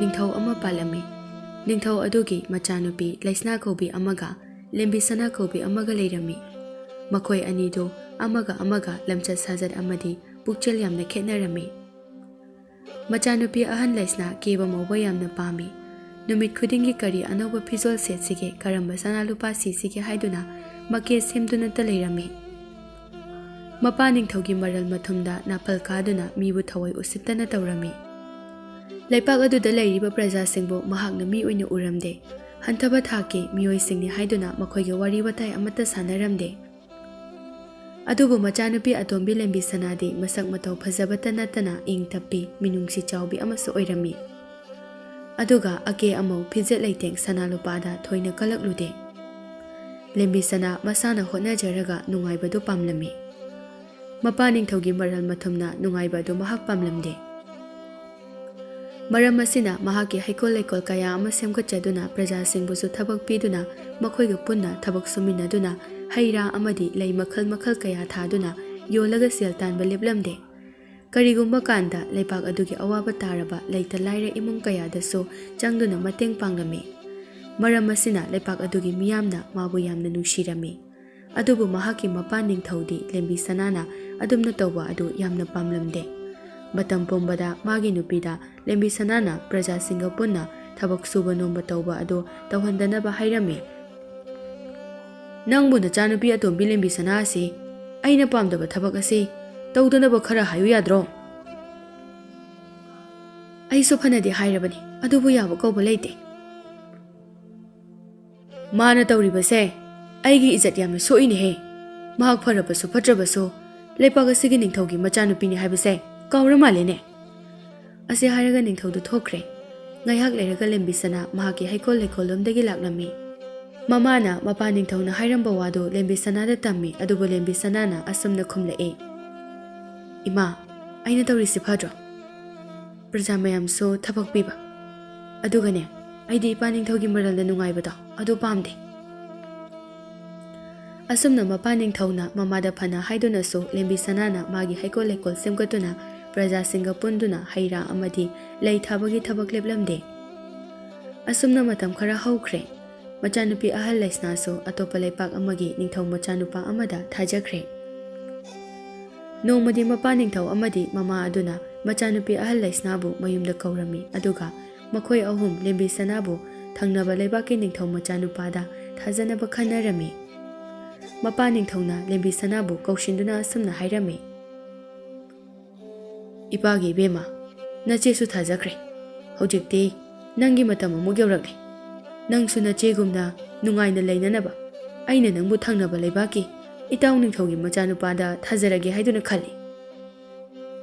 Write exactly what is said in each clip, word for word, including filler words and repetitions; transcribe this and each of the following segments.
ꯅꯤꯡꯊꯧ ꯑꯃ ꯄꯥꯜꯂꯝꯃꯤ꯫ ꯅꯤꯡꯊꯧ ꯑꯗꯨꯒꯤ ꯃꯆꯥꯅꯨꯄꯤ ꯂꯩꯁꯅꯥ ꯀꯧꯕꯤ ꯑꯃꯒ ꯂꯦꯝꯕꯤꯁꯅꯥ ꯀꯧꯕꯤ ꯑꯃꯒ ꯂꯩꯔꯝꯃꯤ꯫ ꯃꯈꯣꯏ ꯑꯅꯤꯗꯨ ꯑꯃꯒ ꯑꯃꯒ ꯂꯝꯆꯠ ꯁꯥꯖꯠ ꯑꯃꯗꯤ ꯄꯨꯛꯆꯦꯜ ꯌꯥꯝꯅ ꯈꯦꯠꯅꯔꯝꯃꯤ꯫ ꯃꯆꯥꯅꯨꯄꯤ ꯑꯍꯟ ꯂꯩꯁꯅꯥ ꯀꯦꯕ ꯃꯧꯕ ꯌꯥꯝꯅ ꯄꯥꯝꯃꯤ꯫ ꯅꯨꯃꯤꯠ ꯈꯨꯗꯤꯡꯒꯤ ꯀꯔꯤ ꯑꯅꯧꯕ ꯐꯤꯖꯣꯜ ꯁꯦꯠꯁꯤꯒꯦ, ꯀꯔꯝꯕ ꯁꯅꯥ ꯂꯨꯄꯥ ꯁꯤꯁꯤꯒꯦ ꯍꯥꯏꯗꯨꯅ ꯃꯀꯦ ꯁꯦꯝꯗꯨꯅꯇ ꯂꯩꯔꯝꯃꯤ꯫ ꯃꯄꯥ ꯅꯤꯡꯊꯧꯒꯤ ꯃꯔꯜ ꯃꯊꯨꯝꯗ ꯅꯥꯄꯜ ꯀꯥꯗꯨꯅ ꯃꯤꯕꯨ ꯊꯑꯣꯏ ꯎꯁꯤꯠꯇꯅ ꯇꯧꯔꯝꯃꯤ꯫ ꯂꯩꯄꯥꯛ ꯑꯗꯨꯗ ꯂꯩꯔꯤꯕ ꯄ꯭ꯔꯖꯥꯁꯤꯡꯕꯨ ꯃꯍꯥꯛꯅ ꯃꯤ ꯑꯣꯏꯅ ꯎꯔꯝꯗꯦ꯫ ꯍꯟꯊꯕ ꯊꯥꯛꯀꯤ ꯃꯤꯑꯣꯏꯁꯤꯡꯅꯤ ꯍꯥꯏꯗꯨꯅ ꯃꯈꯣꯏꯒ ꯋꯥꯔꯤ ꯋꯥꯇꯥꯏ ꯑꯃꯠꯇ ꯁꯥꯟꯅꯔꯝꯗꯦ꯫ ꯑꯗꯨꯕꯨ ꯃꯆꯥꯅꯨꯄꯤ ꯑꯇꯣꯝꯕꯤ ꯂꯦꯝꯕꯤ ꯁꯅꯥꯗꯤ ꯃꯁꯛ ꯃꯇꯧ ꯐꯖꯕꯇ ꯅꯠꯇꯅ ꯏꯪ ꯇꯞꯄꯤ, ꯃꯤꯅꯨꯡꯁꯤ ꯆꯥꯎꯕꯤ ꯑꯃꯁꯨ ꯑꯣꯏꯔꯝꯃꯤ꯫ ꯑꯗꯨꯒ ꯑꯀꯦ ꯑꯃꯧ, ꯐꯤꯖꯦꯠ ꯂꯩꯇꯦꯡ, ꯁꯅꯥ ꯂꯨꯄꯥꯗ ꯊꯣꯏꯅ ꯀꯜꯂꯛꯂꯨꯗꯦ꯫ ꯂꯦꯝꯕꯤ ꯁꯅꯥ ꯃꯁꯥꯅ ꯍꯣꯠꯅꯖꯔꯒ ꯅꯨꯡꯉꯥꯏꯕꯗꯨ ꯄꯥꯝꯂꯝꯃꯤ꯫ ꯃꯄꯥ ꯅꯤꯡꯊꯧꯒꯤ ꯃꯔꯜ ꯃꯊꯨꯝꯅ ꯅꯨꯡꯉꯥꯏꯕ ꯑꯗꯨ ꯃꯍꯥꯛ ꯄꯥꯝꯂꯝꯗꯦ꯫ ꯃꯔꯝ ꯑꯁꯤꯅ ꯃꯍꯥꯛꯀꯤ ꯍꯩꯀꯣꯜ ꯂꯩꯀꯣꯜ ꯀꯌꯥ ꯑꯃ ꯁꯦꯝꯒꯠꯆꯗꯨꯅ ꯄ꯭ꯔꯖꯥꯁꯤꯡꯕꯨꯁꯨ ꯊꯕꯛ ꯄꯤꯗꯨꯅ ꯃꯈꯣꯏꯒ ꯄꯨꯟꯅ ꯊꯕꯛ ꯁꯨꯃꯤꯟꯅꯗꯨꯅ ꯍꯩ ꯔꯥ ꯑꯃꯗꯤ ꯂꯩ ꯃꯈꯜ ꯃꯈꯜ ꯀꯌꯥ ꯊꯥꯗꯨꯅ ꯌꯣꯜꯂꯒ ꯁꯦꯜ ꯇꯥꯟꯕ ꯂꯦꯞꯂꯝꯗꯦ꯫ ꯀꯔꯤꯒꯨꯝꯕ ꯀꯥꯟꯗ ꯂꯩꯄꯥꯛ ꯑꯗꯨꯒꯤ ꯑꯋꯥꯕ ꯇꯥꯔꯕ ꯂꯩꯇ ꯂꯥꯏꯔ ꯏꯃꯨꯡ ꯀꯌꯥꯗꯁꯨ ꯆꯪꯗꯨꯅ ꯃꯇꯦꯡ ꯄꯥꯡꯂꯝꯃꯤ꯫ ꯃꯔꯝ ꯑꯁꯤꯅ ꯂꯩꯄꯥꯛ ꯑꯗꯨꯒꯤ ꯃꯤꯌꯥꯝꯅ ꯃꯥꯕꯨ ꯌꯥꯝꯅ ꯅꯨꯡꯁꯤꯔꯝꯃꯤ꯫ ꯑꯗꯨꯕꯨ ꯃꯍꯥꯛꯀꯤ ꯃꯄꯥ ꯅꯤꯡꯊꯧꯗꯤ ꯂꯦꯝꯕꯤ ꯁꯅꯥꯅ ꯑꯗꯨꯝꯅ ꯇꯧꯕ ꯑꯗꯨ ꯌꯥꯝꯅ ꯄꯥꯝꯂꯝꯗꯦ꯫ ꯃꯇꯝ ꯄꯨꯝꯕꯗ ꯃꯥꯒꯤ ꯅꯨꯄꯤꯗ ꯂꯦꯝꯕꯤ ꯁꯅꯥꯅ ꯄ꯭ꯔꯖꯥꯁꯤꯡꯒ ꯄꯨꯟꯅ ꯊꯕꯛ ꯁꯨꯕ ꯅꯣꯝꯕ ꯇꯧꯕ ꯑꯗꯨ ꯇꯧꯍꯟꯗꯅꯕ ꯍꯥꯏꯔꯝꯃꯤ꯫ "ꯅꯪꯕꯨ ꯅꯆꯥꯅꯨꯄꯤ ꯑꯇꯣꯝꯕꯤ ꯂꯦꯝꯕꯤ ꯁꯅꯥ ꯑꯁꯤ ꯑꯩꯅ ꯄꯥꯝꯗꯕ ꯊꯕꯛ ꯑꯁꯤ ꯇꯧꯗꯅꯕ ꯈꯔ ꯍꯥꯏꯌꯨ ꯌꯥꯗ꯭ꯔꯣ?" "ꯑꯩꯁꯨ ꯐꯅꯗꯤ ꯍꯥꯏꯔꯕꯅꯤ, ꯑꯗꯨꯕꯨ ꯌꯥꯕ ꯀꯧꯕ ꯂꯩꯇꯦ꯫ ꯃꯥꯅ ꯇꯧꯔꯤꯕꯁꯦ ꯑꯩꯒꯤ ꯏꯖꯠ ꯌꯥꯝꯅ ꯁꯣꯛꯏꯅꯦꯍꯦ꯫ ꯃꯍꯥꯛ ꯐꯔꯕꯁꯨ ꯐꯠꯇ꯭ꯔꯕꯁꯨ ꯂꯩꯄꯥꯛ ꯑꯁꯤꯒꯤ ꯅꯤꯡꯊꯧꯒꯤ ꯃꯆꯥꯅꯨꯄꯤꯅꯤ ꯍꯥꯏꯕꯁꯦ ꯀꯥꯎꯔ ꯃꯥꯜꯂꯦꯅꯦ꯫" ꯑꯁꯤ ꯍꯥꯏꯔꯒ ꯅꯤꯡꯊꯧꯗꯨ ꯊꯣꯛꯈ꯭ꯔꯦ꯫ ꯉꯥꯏꯍꯥꯛ ꯂꯩꯔꯒ ꯂꯦꯝꯕꯤ ꯁꯅꯥ ꯃꯍꯥꯛꯀꯤ ꯍꯩꯀꯣꯜ ꯂꯩꯀꯣꯜꯂꯣꯝꯗꯒꯤ ꯂꯥꯛꯂꯝꯃꯤ꯫ ꯃꯃꯥꯅ ꯃꯄꯥ ꯅꯤꯡꯊꯧꯅ ꯍꯥꯏꯔꯝꯕ ꯋꯥꯗꯨ ꯂꯦꯝꯕꯤ ꯁꯅꯥꯗ ꯇꯝꯃꯤ, ꯑꯗꯨꯕꯨ ꯂꯦꯝꯕꯤ ꯁꯅꯥꯅ ꯑꯁꯨꯝꯅ ꯈꯨꯝꯂꯛꯏ, "ꯏꯃꯥ, ꯑꯩꯅ ꯇꯧꯔꯤꯁꯤ ꯐꯗ꯭ꯔꯣ? ꯄ꯭ꯔꯖꯥ ꯃꯌꯥꯝꯁꯨ ꯊꯕꯛ ꯄꯤꯕ꯫ ꯑꯗꯨꯒꯅꯦ, ꯑꯩꯗꯤ ꯏꯄꯥ ꯅꯤꯡꯊꯧꯒꯤ ꯃꯔꯜꯗ ꯅꯨꯡꯉꯥꯏꯕꯗꯣ ꯑꯗꯨ ꯄꯥꯝꯗꯦ꯫" ꯑꯁꯨꯝꯅ ꯃꯄꯥ ꯅꯤꯡꯊꯧꯅ ꯃꯃꯥꯗ ꯐꯅ ꯍꯥꯏꯗꯨꯅꯁꯨ ꯂꯦꯝꯕꯤ ꯁꯅꯥꯅ ꯃꯥꯒꯤ ꯍꯩꯀꯣꯜ ꯂꯩꯀꯣꯜ ꯁꯦꯝꯒꯠꯇꯨꯅ ꯄ꯭ꯔꯖꯥꯁꯤꯡꯒ ꯄꯨꯟꯗꯨꯅ ꯍꯩ ꯔꯥ ꯑꯃꯗꯤ ꯂꯩ ꯊꯥꯕꯒꯤ ꯊꯕꯛ ꯂꯦꯞꯂꯝꯗꯦ꯫ ꯑꯁꯨꯝꯅ ꯃꯇꯝ ꯈꯔ ꯍꯧꯈ꯭ꯔꯦ꯫ ꯃꯆꯥꯅꯨꯄꯤ ꯑꯍꯜ ꯂꯩꯁꯅꯥꯁꯨ ꯑꯇꯣꯞꯄ ꯂꯩꯄꯥꯛ ꯑꯃꯒꯤ ꯅꯤꯡꯊꯧ ꯃꯆꯥꯅꯨꯄꯥ ꯑꯃꯗ ꯊꯥꯖꯈ꯭ꯔꯦ꯫ ꯅꯣꯡꯃꯗꯤ ꯃꯄꯥ ꯅꯤꯡꯊꯧ ꯑꯃꯗꯤ ꯃꯃꯥ ꯑꯗꯨꯅ ꯃꯆꯥꯅꯨꯄꯤ ꯑꯍꯜ ꯂꯩꯁꯅꯥꯕꯨ ꯃꯌꯨꯝꯗ ꯀꯧꯔꯝꯃꯤ, ꯑꯗꯨꯒ ꯃꯈꯣꯏ ꯑꯍꯨꯝ ꯂꯦꯝꯕꯤ ꯁꯅꯥꯕꯨ ꯊꯪꯅꯕ ꯂꯩꯕꯥꯛꯀꯤ ꯅꯤꯡꯊꯧ ꯃꯆꯥꯅꯨꯄꯥꯗ ꯊꯥꯖꯅꯕ ꯈꯟꯅꯔꯝꯃꯤ꯫ ꯃꯄꯥ ꯅꯤꯡꯊꯧꯅ ꯂꯦꯝꯕꯤ ꯁꯅꯥꯕꯨ ꯀꯧꯁꯤꯟꯗꯨꯅ ꯑꯁꯨꯝꯅ ꯍꯥꯏꯔꯝꯃꯤ, "ꯏꯄꯥꯒꯤ ꯏꯕꯦꯝꯃ, ꯅꯆꯦꯁꯨ ꯊꯥꯖꯈ꯭ꯔꯦ꯫ ꯍꯧꯖꯤꯛꯇꯤ ꯅꯪꯒꯤ ꯃꯇꯝ ꯑꯃꯨꯛ ꯌꯧꯔꯛꯂꯦ꯫ ꯅꯪꯁꯨ ꯅꯆꯦꯒꯨꯝꯅ ꯅꯨꯡꯉꯥꯏꯅ ꯂꯩꯅꯅꯕ ꯑꯩꯅ ꯅꯪꯕꯨ ꯊꯪꯅꯕ ꯂꯩꯕꯥꯛꯀꯤ ꯏꯇꯥꯎ ꯅꯤꯡꯊꯧꯒꯤ ꯃꯆꯥꯅꯨꯄꯥꯗ ꯊꯥꯖꯔꯒꯦ ꯍꯥꯏꯗꯨꯅ ꯈꯜꯂꯤ꯫"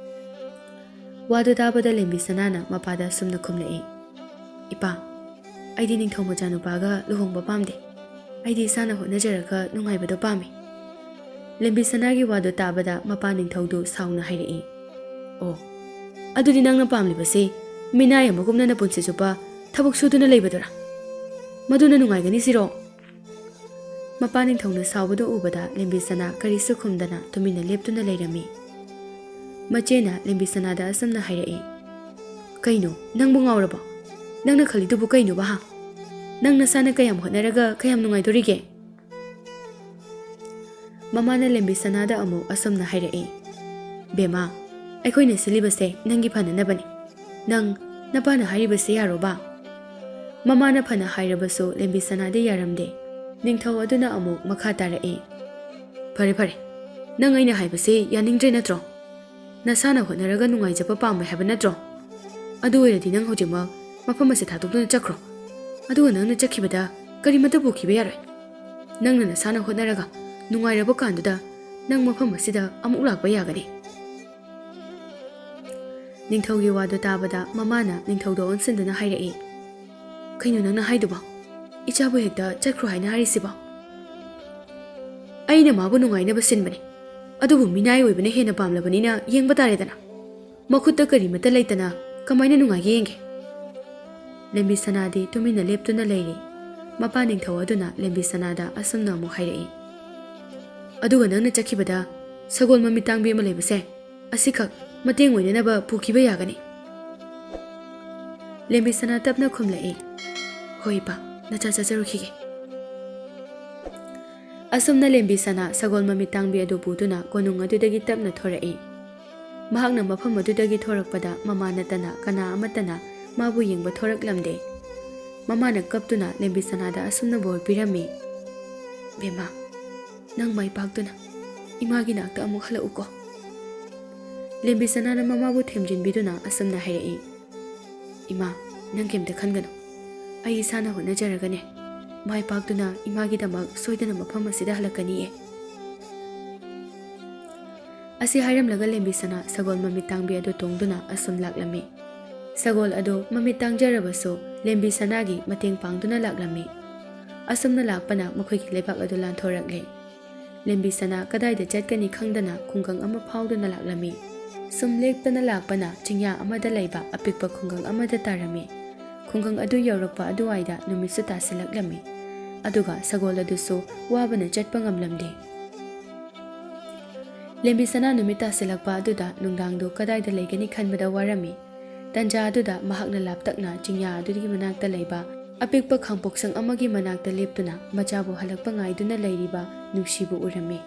ꯋꯥꯗꯨ ꯇꯥꯕꯗ ꯂꯦꯝꯕꯤ ꯁꯅꯥꯅ ꯃꯄꯥꯗ ꯑꯁꯨꯝꯅ ꯈꯨꯝꯂꯛꯏ, "ꯏꯄꯥ, ꯑꯩꯗꯤ ꯅꯤꯡꯊꯧ ꯃꯆꯥꯅꯨꯄꯥꯒ ꯂꯨꯍꯣꯡꯕ ꯄꯥꯝꯗꯦ꯫ ꯑꯩꯗꯤ ꯏꯁꯥꯅ ꯍꯣꯠꯅꯖꯔꯒ ꯅꯨꯡꯉꯥꯏꯕꯗꯣ ꯄꯥꯝꯃꯤ꯫" ꯂꯦꯝꯕꯤ ꯁꯅꯥꯒꯤ ꯋꯥꯗꯨ ꯇꯥꯕꯗ ꯃꯄꯥ ꯅꯤꯡꯊꯧꯗꯨ ꯁꯥꯎꯅ ꯍꯥꯏꯔꯛꯏ, "ꯑꯣ, ꯑꯗꯨꯗꯤ ꯅꯪꯅ ꯄꯥꯝꯂꯤꯕꯁꯤ ꯃꯤꯅꯥꯏ ꯑꯃꯒꯨꯝꯅ ꯅꯄꯨꯟꯁꯤ ꯆꯨꯞꯄ ꯊꯕꯛ ꯁꯨꯗꯨꯅ ꯂꯩꯕꯗꯨꯔꯥ? ꯃꯗꯨꯅ ꯅꯨꯡꯉꯥꯏꯒꯅꯤ ꯁꯤꯔꯣ?" ꯃꯄꯥ ꯅꯤꯡꯊꯧꯅ ꯁꯥꯎꯕꯗꯨ ꯎꯕꯗ ꯂꯦꯝꯕꯤ ꯁꯅꯥ ꯀꯔꯤꯁꯨ ꯈꯨꯝꯗꯅ ꯇꯨꯃꯤꯟꯅ ꯂꯦꯞꯇꯨꯅ ꯂꯩꯔꯝꯃꯤ꯫ ꯃꯆꯦꯅ ꯂꯦꯝꯕꯤ ꯁꯅꯥꯗ ꯑꯁꯨꯝꯅ ꯍꯥꯏꯔꯛꯏ, "ꯀꯩꯅꯣ, ꯅꯪꯕꯨ ꯉꯥꯎꯔꯕꯣ? ꯅꯪꯅ ꯈꯜꯂꯤꯗꯨꯕꯨ ꯀꯩꯅꯣꯕ? ꯅꯪ ꯅꯁꯥꯅ ꯀꯌꯥꯝ ꯍꯣꯠꯅꯔꯒ ꯀꯌꯥꯝ ꯅꯨꯡꯉꯥꯏꯗꯣꯔꯤꯒꯦ?" ꯃꯃꯥꯅ ꯂꯦꯝꯕꯤ ꯁꯅꯥꯗ ꯑꯃꯨꯛ ꯑꯁꯨꯝꯅ ꯍꯥꯏꯔꯛꯏ, "ꯕꯦꯝꯃ, ꯑꯩꯈꯣꯏꯅ ꯁꯤꯜꯂꯤꯕꯁꯦ ꯅꯪꯒꯤ ꯐꯅꯅꯕꯅꯤ꯫ ꯅꯪ ꯅꯄꯥꯅ ꯍꯥꯏꯔꯤꯕꯁꯦ ꯌꯥꯔꯣꯕ?" ꯃꯃꯥꯅ ꯐꯅ ꯍꯥꯏꯔꯕꯁꯨ ꯂꯦꯝꯕꯤ ꯁꯅꯥꯗꯤ ꯌꯥꯔꯝꯗꯦ꯫ ꯅꯤꯡꯊꯧ ꯑꯗꯨꯅ ꯑꯃꯨꯛ ꯃꯈꯥ ꯇꯥꯔꯛꯏ, "ꯐꯔꯦ, ꯐꯔꯦ, ꯅꯪ ꯑꯩꯅ ꯍꯥꯏꯕꯁꯦ ꯌꯥꯅꯤꯡꯗ꯭ꯔꯦ ꯅꯠꯇ꯭ꯔꯣ? ꯅꯁꯥꯅ ꯍꯣꯠꯅꯔꯒ ꯅꯨꯡꯉꯥꯏꯖꯕ ꯄꯥꯝꯃꯦ ꯍꯥꯏꯕ ꯅꯠꯇ꯭ꯔꯣ? ꯑꯗꯨ ꯑꯣꯏꯔꯗꯤ ꯅꯪ ꯍꯧꯖꯤꯛꯃꯛ ꯃꯐꯝ ꯑꯁꯤ ꯊꯥꯗꯣꯛꯇꯨꯅ ꯆꯠꯈ꯭ꯔꯣ꯫ ꯑꯗꯨꯒ ꯅꯪꯅ ꯆꯠꯈꯤꯕꯗ ꯀꯔꯤꯃꯠꯇ ꯄꯨꯈꯤꯕ ꯌꯥꯔꯣꯏ꯫ ꯅꯪꯅ ꯅꯁꯥꯅ ꯍꯣꯠꯅꯔꯒ ꯅꯨꯡꯉꯥꯏꯔꯕ ꯀꯥꯟꯗꯨꯗ ꯅꯪ ꯃꯐꯝ ꯑꯁꯤꯗ ꯑꯃꯨꯛ ꯂꯥꯛꯄ ꯌꯥꯒꯅꯤ꯫" ꯅꯤꯡꯊꯧꯒꯤ ꯋꯥꯗꯨ ꯇꯥꯕꯗ ꯃꯃꯥꯅ ꯅꯤꯡꯊꯧꯗ ꯑꯣꯟꯁꯤꯟꯗꯨꯅ ꯍꯥꯏꯔꯛꯏ, "ꯀꯩꯅꯣ ꯅꯪꯅ ꯍꯥꯏꯗꯨꯕꯣ? ꯏꯆꯥꯕꯨ ꯍꯦꯛꯇ ꯆꯠꯈ꯭ꯔꯣ ꯍꯥꯏꯅ ꯍꯥꯏꯔꯤꯁꯤꯕꯣ? ꯑꯩꯅ ꯃꯥꯕꯨ ꯅꯨꯡꯉꯥꯏꯅꯕ ꯁꯤꯟꯕꯅꯤ, ꯑꯗꯨꯕꯨ ꯃꯤꯅꯥꯏ ꯑꯣꯏꯕꯅ ꯍꯦꯟꯅ ꯄꯥꯝꯂꯕꯅꯤꯅ ꯌꯦꯡꯕ ꯇꯥꯔꯦꯗꯅ꯫ ꯃꯈꯨꯠꯇ ꯀꯔꯤꯃꯠꯇ ꯂꯩꯇꯅ ꯀꯃꯥꯏꯅ ꯅꯨꯡꯉꯥꯏꯒꯦ ꯌꯦꯡꯒꯦ꯫" ꯂꯦꯝꯕꯤ ꯁꯅꯥꯗꯤ ꯇꯨꯃꯤꯟꯅ ꯂꯦꯞꯇꯨꯅ ꯂꯩꯔꯤ꯫ ꯃꯄꯥ ꯅꯤꯡꯊꯧ ꯑꯗꯨꯅ ꯂꯦꯝꯕꯤ ꯁꯅꯥꯗ ꯑꯁꯨꯝꯅ ꯑꯃꯨꯛ ꯍꯥꯏꯔꯛꯏ, "ꯑꯗꯨꯒ ꯅꯪꯅ ꯆꯠꯈꯤꯕꯗ ꯁꯒꯣꯜ ꯃꯃꯤꯠ ꯇꯥꯡꯕꯤ ꯑꯃ ꯂꯩꯕꯁꯦ, ꯑꯁꯤꯈꯛ ꯃꯇꯦꯡ ꯑꯣꯏꯅꯅꯕ ꯄꯨꯈꯤꯕ ꯌꯥꯒꯅꯤ꯫ ꯂꯦꯝꯕꯤꯁꯅꯥ ꯇꯞꯅ ꯈꯨꯝꯂꯛꯏ, "ꯍꯣꯏ ꯏꯄꯥ, ꯅꯆꯥ ꯆꯠꯆꯔꯨꯈꯤꯒꯦ"꯫ ꯑꯁꯨꯝꯅ ꯂꯦꯝꯕꯤꯁꯅꯥ ꯁꯒꯣꯜ ꯃꯃꯤꯠ ꯇꯥꯡꯕꯤ ꯑꯗꯨ ꯄꯨꯗꯨꯅ ꯀꯣꯅꯨꯡ ꯑꯗꯨꯗꯒꯤ ꯇꯞꯅ ꯊꯣꯔꯛꯏ꯫ ꯃꯍꯥꯛꯅ ꯃꯐꯝ ꯑꯗꯨꯗꯒꯤ ꯊꯣꯔꯛꯄꯗ ꯃꯃꯥ ꯅꯠꯇꯅ ꯀꯅꯥ ꯑꯃꯠꯇꯅ ꯃꯥꯕꯨ ꯌꯦꯡꯕ ꯊꯣꯔꯛꯂꯝꯗꯦ꯫ ꯃꯃꯥꯅ ꯀꯞꯇꯨꯅ ꯂꯦꯝꯕꯤꯁꯅꯥꯗ ꯑꯁꯨꯝꯅ ꯕꯣꯔ ꯄꯤꯔꯝꯃꯤ, "ꯕꯦꯝꯃ, ꯅꯪ ꯃꯥꯏ ꯄꯥꯛꯇꯨꯅ ꯏꯃꯥꯒꯤ ꯅꯥꯛꯇ ꯑꯃꯨꯛ ꯍꯜꯂꯛꯎꯀꯣ"꯫ ꯂꯦꯝꯕꯤꯁꯅꯥꯅ ꯃꯃꯥꯕꯨ ꯊꯦꯝꯖꯤꯟꯕꯤꯗꯨꯅ ꯑꯁꯨꯝꯅ ꯍꯥꯏꯔꯛꯏ, "ꯏꯃꯥ, ꯅꯪ ꯀꯩꯝꯇ ꯈꯟꯒꯅꯨ꯫ ꯑꯩ ꯏꯁꯥꯅ ꯍꯣꯠꯅꯖꯔꯒꯅꯦ ꯃꯥꯏ ꯄꯥꯛꯇꯨꯅ ꯏꯃꯥꯒꯤꯗꯃꯛ ꯁꯣꯏꯗꯅ ꯃꯐꯝ ꯑꯁꯤꯗ ꯍꯜꯂꯛꯀꯅꯤꯌꯦ"꯫ ꯑꯁꯤ ꯍꯥꯏꯔꯝꯂꯒ ꯂꯦꯝꯕꯤꯁꯅꯥ ꯁꯒꯣꯜ ꯃꯃꯤꯠ ꯇꯥꯡꯕꯤ ꯑꯗꯨ ꯇꯣꯡꯗꯨꯅ ꯑꯁꯨꯝ ꯂꯥꯛꯂꯝꯃꯤ꯫ ꯁꯒꯣꯜ ꯑꯗꯨ ꯃꯃꯤꯠ ꯇꯥꯡꯖꯔꯕꯁꯨ ꯂꯦꯝꯕꯤꯁꯅꯥꯒꯤ ꯃꯇꯦꯡ ꯄꯥꯡꯗꯨꯅ ꯂꯥꯛꯂꯝꯃꯤ꯫ ꯑꯁꯨꯝꯅ ꯂꯥꯛꯄꯅ ꯃꯈꯣꯏꯒꯤ ꯂꯩꯕꯥꯛ ꯑꯗꯨ ꯂꯥꯟꯊꯣꯔꯛꯂꯦ꯫ ꯂꯦꯝꯕꯤꯁꯅꯥ ꯀꯗꯥꯏꯗ ꯆꯠꯀꯅꯤ ꯈꯪꯗꯅ ꯈꯨꯡꯒꯪ ꯑꯃ ꯐꯥꯎꯗꯨꯅ ꯂꯥꯛꯂꯝꯃꯤ꯫ ꯁꯨꯝ ꯂꯦꯞꯇꯅ ꯂꯥꯛꯄꯅ ꯆꯤꯡꯌꯥ ꯑꯃꯗ ꯂꯩꯕ ꯑꯄꯤꯛꯄ ꯈꯨꯡꯒꯪ ꯑꯃꯗ ꯇꯥꯔꯝꯃꯤ꯫ ꯈꯨꯡꯒꯪ ꯑꯗꯨ ꯌꯧꯔꯛꯄ ꯑꯗꯨꯋꯥꯏꯗ ꯅꯨꯃꯤꯠꯁꯨ ꯇꯥꯁꯤꯜꯂꯛꯂꯝꯃꯤ꯫ ꯑꯗꯨꯒ ꯁꯒꯣꯜ ꯑꯗꯨꯁꯨ ꯋꯥꯕꯅ ꯆꯠꯄ ꯉꯝꯂꯝꯗꯦ꯫ ꯂꯦꯝꯕꯤꯁꯅꯥ ꯅꯨꯃꯤꯠ ꯇꯥꯁꯤꯜꯂꯛꯄ ꯑꯗꯨꯗ ꯅꯨꯡꯗꯥꯡꯗꯨ ꯀꯗꯥꯏꯗ ꯂꯩꯒꯅꯤ ꯈꯟꯕꯗ ꯋꯥꯔꯝꯃꯤ꯫ ꯇꯟꯖꯥ ꯑꯗꯨꯗ ꯃꯍꯥꯛꯅ ꯂꯥꯞꯇꯛꯅ ꯆꯤꯡꯌꯥ ꯑꯗꯨꯒꯤ ꯃꯅꯥꯛꯇ ꯂꯩꯕ ꯑꯄꯤꯛꯄ ꯈꯥꯡꯄꯣꯛꯁꯪ ꯑꯃꯒꯤ ꯃꯅꯥꯛꯇ ꯂꯦꯞꯇꯨꯅ ꯃꯆꯥꯕꯨ ꯍꯜꯂꯛꯄ ꯉꯥꯏꯗꯨꯅ ꯂꯩꯔꯤꯕ ꯅꯨꯡꯁꯤꯕꯨ ꯎꯔꯝꯃꯤ꯫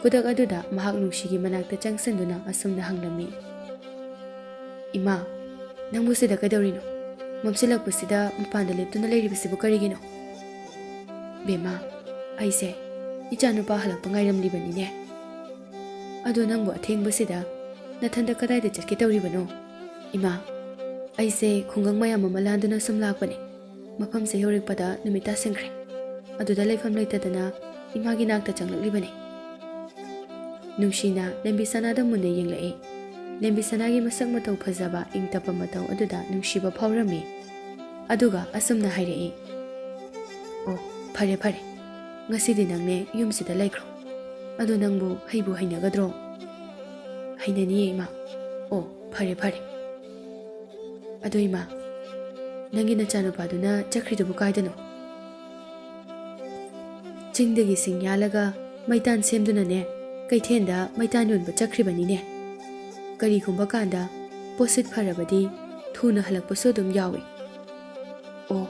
ꯈꯨꯗꯛ ꯑꯗꯨꯗ ꯃꯍꯥꯛ ꯅꯨꯡꯁꯤꯒꯤ ꯃꯅꯥꯛꯇ ꯆꯪꯁꯤꯟꯗꯨꯅ ꯑꯁꯨꯝꯅ ꯍꯪꯂꯝꯃꯤ, "ꯏꯃꯥ, ꯅꯪꯕꯨ ꯁꯤꯗ ꯀꯩꯗꯧꯔꯤꯅꯣ? ꯃꯝꯁꯤꯜꯂꯛꯄꯁꯤꯗ ꯃꯄꯥꯟꯗ ꯂꯦꯞꯇꯨꯅ ꯂꯩꯔꯤꯕꯁꯤꯕꯨ ꯀꯔꯤꯒꯤꯅꯣ?" "ꯕꯦꯝꯃ, ꯑꯩꯁꯦ ꯏꯆꯥꯅꯨꯄꯥ ꯍꯜꯂꯛꯄ ꯉꯥꯏꯔꯝꯂꯤꯕꯅꯤꯅꯦ꯫ ꯑꯗꯣ ꯅꯪꯕꯨ ꯑꯊꯦꯡꯕꯁꯤꯗ ꯅꯊꯟꯗ ꯀꯗꯥꯏꯗ ꯆꯠꯀꯦ ꯇꯧꯔꯤꯕꯅꯣ?" "ꯏꯃꯥ, ꯑꯩꯁꯦ ꯈꯨꯡꯒꯪ ꯃꯌꯥꯝ ꯑꯃ ꯂꯥꯟꯗꯨꯅ ꯁꯨꯝ ꯂꯥꯛꯄꯅꯦ꯫ ꯃꯐꯝꯁꯦ ꯌꯧꯔꯛꯄꯗ ꯅꯨꯃꯤꯠ ꯇꯥꯁꯤꯟꯈ꯭ꯔꯦ꯫ ꯑꯗꯨꯗ ꯂꯩꯐꯝ ꯂꯩꯇꯗꯅ ꯏꯃꯥꯒꯤ ꯅꯥꯛꯇ ꯆꯪꯂꯛꯂꯤꯕꯅꯦ"꯫ ꯅꯨꯡꯁꯤꯅ ꯂꯦꯝꯕꯤꯁꯅꯥꯗ ꯃꯨꯟꯅ ꯌꯦꯡꯂꯛꯏ꯫ ꯂꯦꯝꯕꯤꯁꯅꯥꯒꯤ ꯃꯁꯛ ꯃꯇꯧ ꯐꯖꯕ, ꯏꯪ ꯇꯞꯄ ꯃꯇꯧ ꯑꯗꯨꯗ ꯅꯨꯡꯁꯤꯕ ꯐꯥꯎꯔꯝꯃꯤ꯫ ꯑꯗꯨꯒ ꯑꯁꯨꯝꯅ ꯍꯥꯏꯔꯛꯏ, "ꯑꯣ, ꯐꯔꯦ ꯐꯔꯦ, ꯉꯁꯤꯗꯤ ꯅꯪꯅꯦ ꯌꯨꯝꯁꯤꯗ ꯂꯩꯈ꯭ꯔꯣ꯫ ꯑꯗꯣ ꯅꯪꯕꯨ ꯍꯩꯕꯨ ꯍꯩꯅꯒꯗ꯭ꯔꯣ?" "ꯍꯩꯅꯅꯤꯌꯦ, ꯏꯃꯥ"꯫ "ꯑꯣ, ꯐꯔꯦ ꯐꯔꯦ꯫ ꯑꯗꯣ ꯏꯃꯥ, ꯅꯪꯒꯤ ꯅꯆꯥꯅꯨꯄꯥꯗꯨꯅ ꯆꯠꯈ꯭ꯔꯤꯗꯨꯕꯨ ꯀꯥꯏꯗꯅꯣ?" "ꯆꯤꯡꯗꯒꯤ ꯁꯤꯡ ꯌꯥꯜꯂꯒ ꯃꯩꯇꯥꯟ ꯁꯦꯝꯗꯨꯅꯅꯦ, ꯀꯩꯊꯦꯜꯗ ꯃꯩꯇꯥꯟ ꯌꯣꯟꯕ ꯆꯠꯈ꯭ꯔꯤꯕꯅꯤꯅꯦ"꯫ ꯀꯔꯤꯒꯨꯝꯕ ꯀꯥꯟꯗ ꯄꯣꯠꯁꯤꯠ ꯐꯔꯕꯗꯤ ꯊꯨꯅ ꯍꯜꯂꯛꯄꯁꯨ ꯑꯗꯨꯝ ꯌꯥꯎꯏ꯫ ꯑꯣ,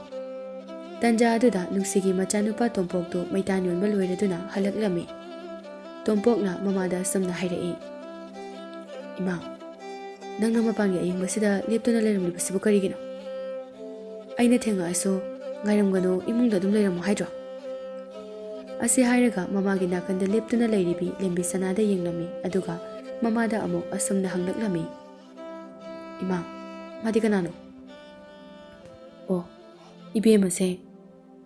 ꯇꯟꯖꯥ ꯑꯗꯨꯗ ꯅꯨꯡꯁꯤꯒꯤ ꯃꯆꯥꯅꯨꯄꯥ ꯇꯣꯝꯄꯣꯛꯇꯨ ꯃꯩꯇꯥꯟ ꯌꯣꯟꯕ ꯂꯣꯏꯔꯗꯨꯅ ꯍꯜꯂꯛꯂꯝꯃꯤ꯫ ꯇꯣꯝꯄꯣꯛꯅ ꯃꯃꯥꯗ ꯑꯁꯨꯝꯅ ꯍꯥꯏꯔꯛꯏ, "ꯏꯃꯥ, ꯅꯪꯅ ꯃꯄꯥꯟꯒꯤ ꯑꯌꯤꯡꯕꯁꯤꯗ ꯂꯦꯞꯇꯨꯅ ꯂꯩꯔꯝꯂꯤꯕꯁꯤꯕꯨ ꯀꯔꯤꯒꯤꯅꯣ? ꯑꯩꯅ ꯊꯦꯡꯉꯛꯑꯁꯨ ꯉꯥꯏꯔꯝꯒꯅꯨ, ꯏꯃꯨꯡꯗ ꯑꯗꯨꯝ ꯂꯩꯔꯝꯃꯣ ꯍꯥꯏꯗ꯭ꯔꯣ?" ꯑꯁꯤ ꯍꯥꯏꯔꯒ ꯃꯃꯥꯒꯤ ꯅꯥꯀꯟꯗ ꯂꯦꯞꯇꯨꯅ ꯂꯩꯔꯤꯕꯤ ꯂꯦꯝꯕꯤ ꯁꯅꯥꯗ ꯌꯦꯡꯂꯝꯃꯤ, ꯑꯗꯨꯒ ꯃꯃꯥꯗ ꯑꯃꯨꯛ ꯑꯁꯨꯝꯅ ꯍꯪꯂꯛꯂꯝꯃꯤ, "ꯏꯃꯥ, ꯃꯥꯗꯤ ꯀꯅꯥꯅꯣ?" "ꯑꯣ, ꯏꯕꯦꯝꯃꯁꯦ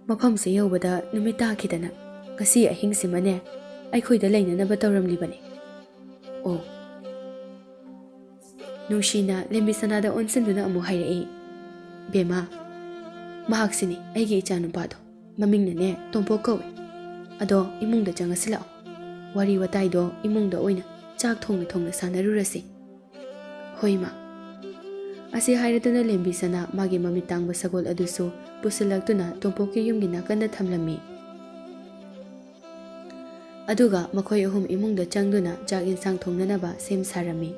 ꯃꯐꯝꯁꯦ ꯌꯧꯕꯗ ꯅꯨꯃꯤꯠ ꯇꯥꯈꯤꯗꯅ ꯉꯁꯤ ꯑꯍꯤꯡꯁꯤꯃꯅꯦ ꯑꯩꯈꯣꯏꯗ ꯂꯩꯅꯅꯕ ꯇꯧꯔꯝꯂꯤꯕꯅꯤ꯫" ꯑꯣ꯫ ꯅꯨꯡꯁꯤꯅ ꯂꯦꯝꯕꯤ ꯁꯅꯥꯗ ꯑꯣꯟꯁꯤꯟꯗꯨꯅ ꯑꯃꯨꯛ ꯍꯥꯏꯔꯛꯏ, "ꯕꯦꯝꯃ, ꯃꯍꯥꯛꯁꯤꯅꯤ ꯑꯩꯒꯤ ꯏꯆꯥꯅꯨꯄꯥꯗꯣ꯫ ꯃꯃꯤꯡꯅꯅꯦ ꯇꯣꯝꯄꯣꯛ ꯀꯧꯏ꯫ ꯑꯗꯣ ꯏꯃꯨꯡꯗ ꯆꯪꯉꯁꯤ ꯂꯥꯛꯑꯣ꯫ ꯋꯥꯔꯤ ꯋꯥꯇꯥꯏꯗꯣ ꯏꯃꯨꯡꯗ ꯑꯣꯏꯅ ꯆꯥꯛ ꯊꯣꯡꯅ ꯊꯣꯡꯅ ꯁꯥꯟꯅꯔꯨꯔꯁꯤ꯫" "ꯍꯣꯏ, ꯏꯃꯥ꯫" ꯑꯁꯤ ꯍꯥꯏꯔꯗꯨꯅ ꯂꯦꯝꯕꯤ ꯁꯅꯥ ꯃꯥꯒꯤ ꯃꯃꯤꯠ ꯇꯥꯡꯕ ꯁꯒꯣꯜ ꯑꯗꯨꯁꯨ ꯄꯨꯁꯤꯜꯂꯛꯇꯨꯅ ꯇꯣꯝꯄꯣꯛꯀꯤ ꯌꯨꯝꯒꯤ ꯅꯥꯀꯟꯗ ꯊꯝꯂꯝꯃꯤ꯫ ꯑꯗꯨꯒ ꯃꯈꯣꯏ ꯑꯍꯨꯝ ꯏꯃꯨꯡꯗ ꯆꯪꯗꯨꯅ ꯆꯥꯛ ꯌꯦꯟꯁꯥꯡ ꯊꯣꯡꯅꯅꯕ ꯁꯦꯝ ꯁꯥꯔꯝꯃꯤ꯫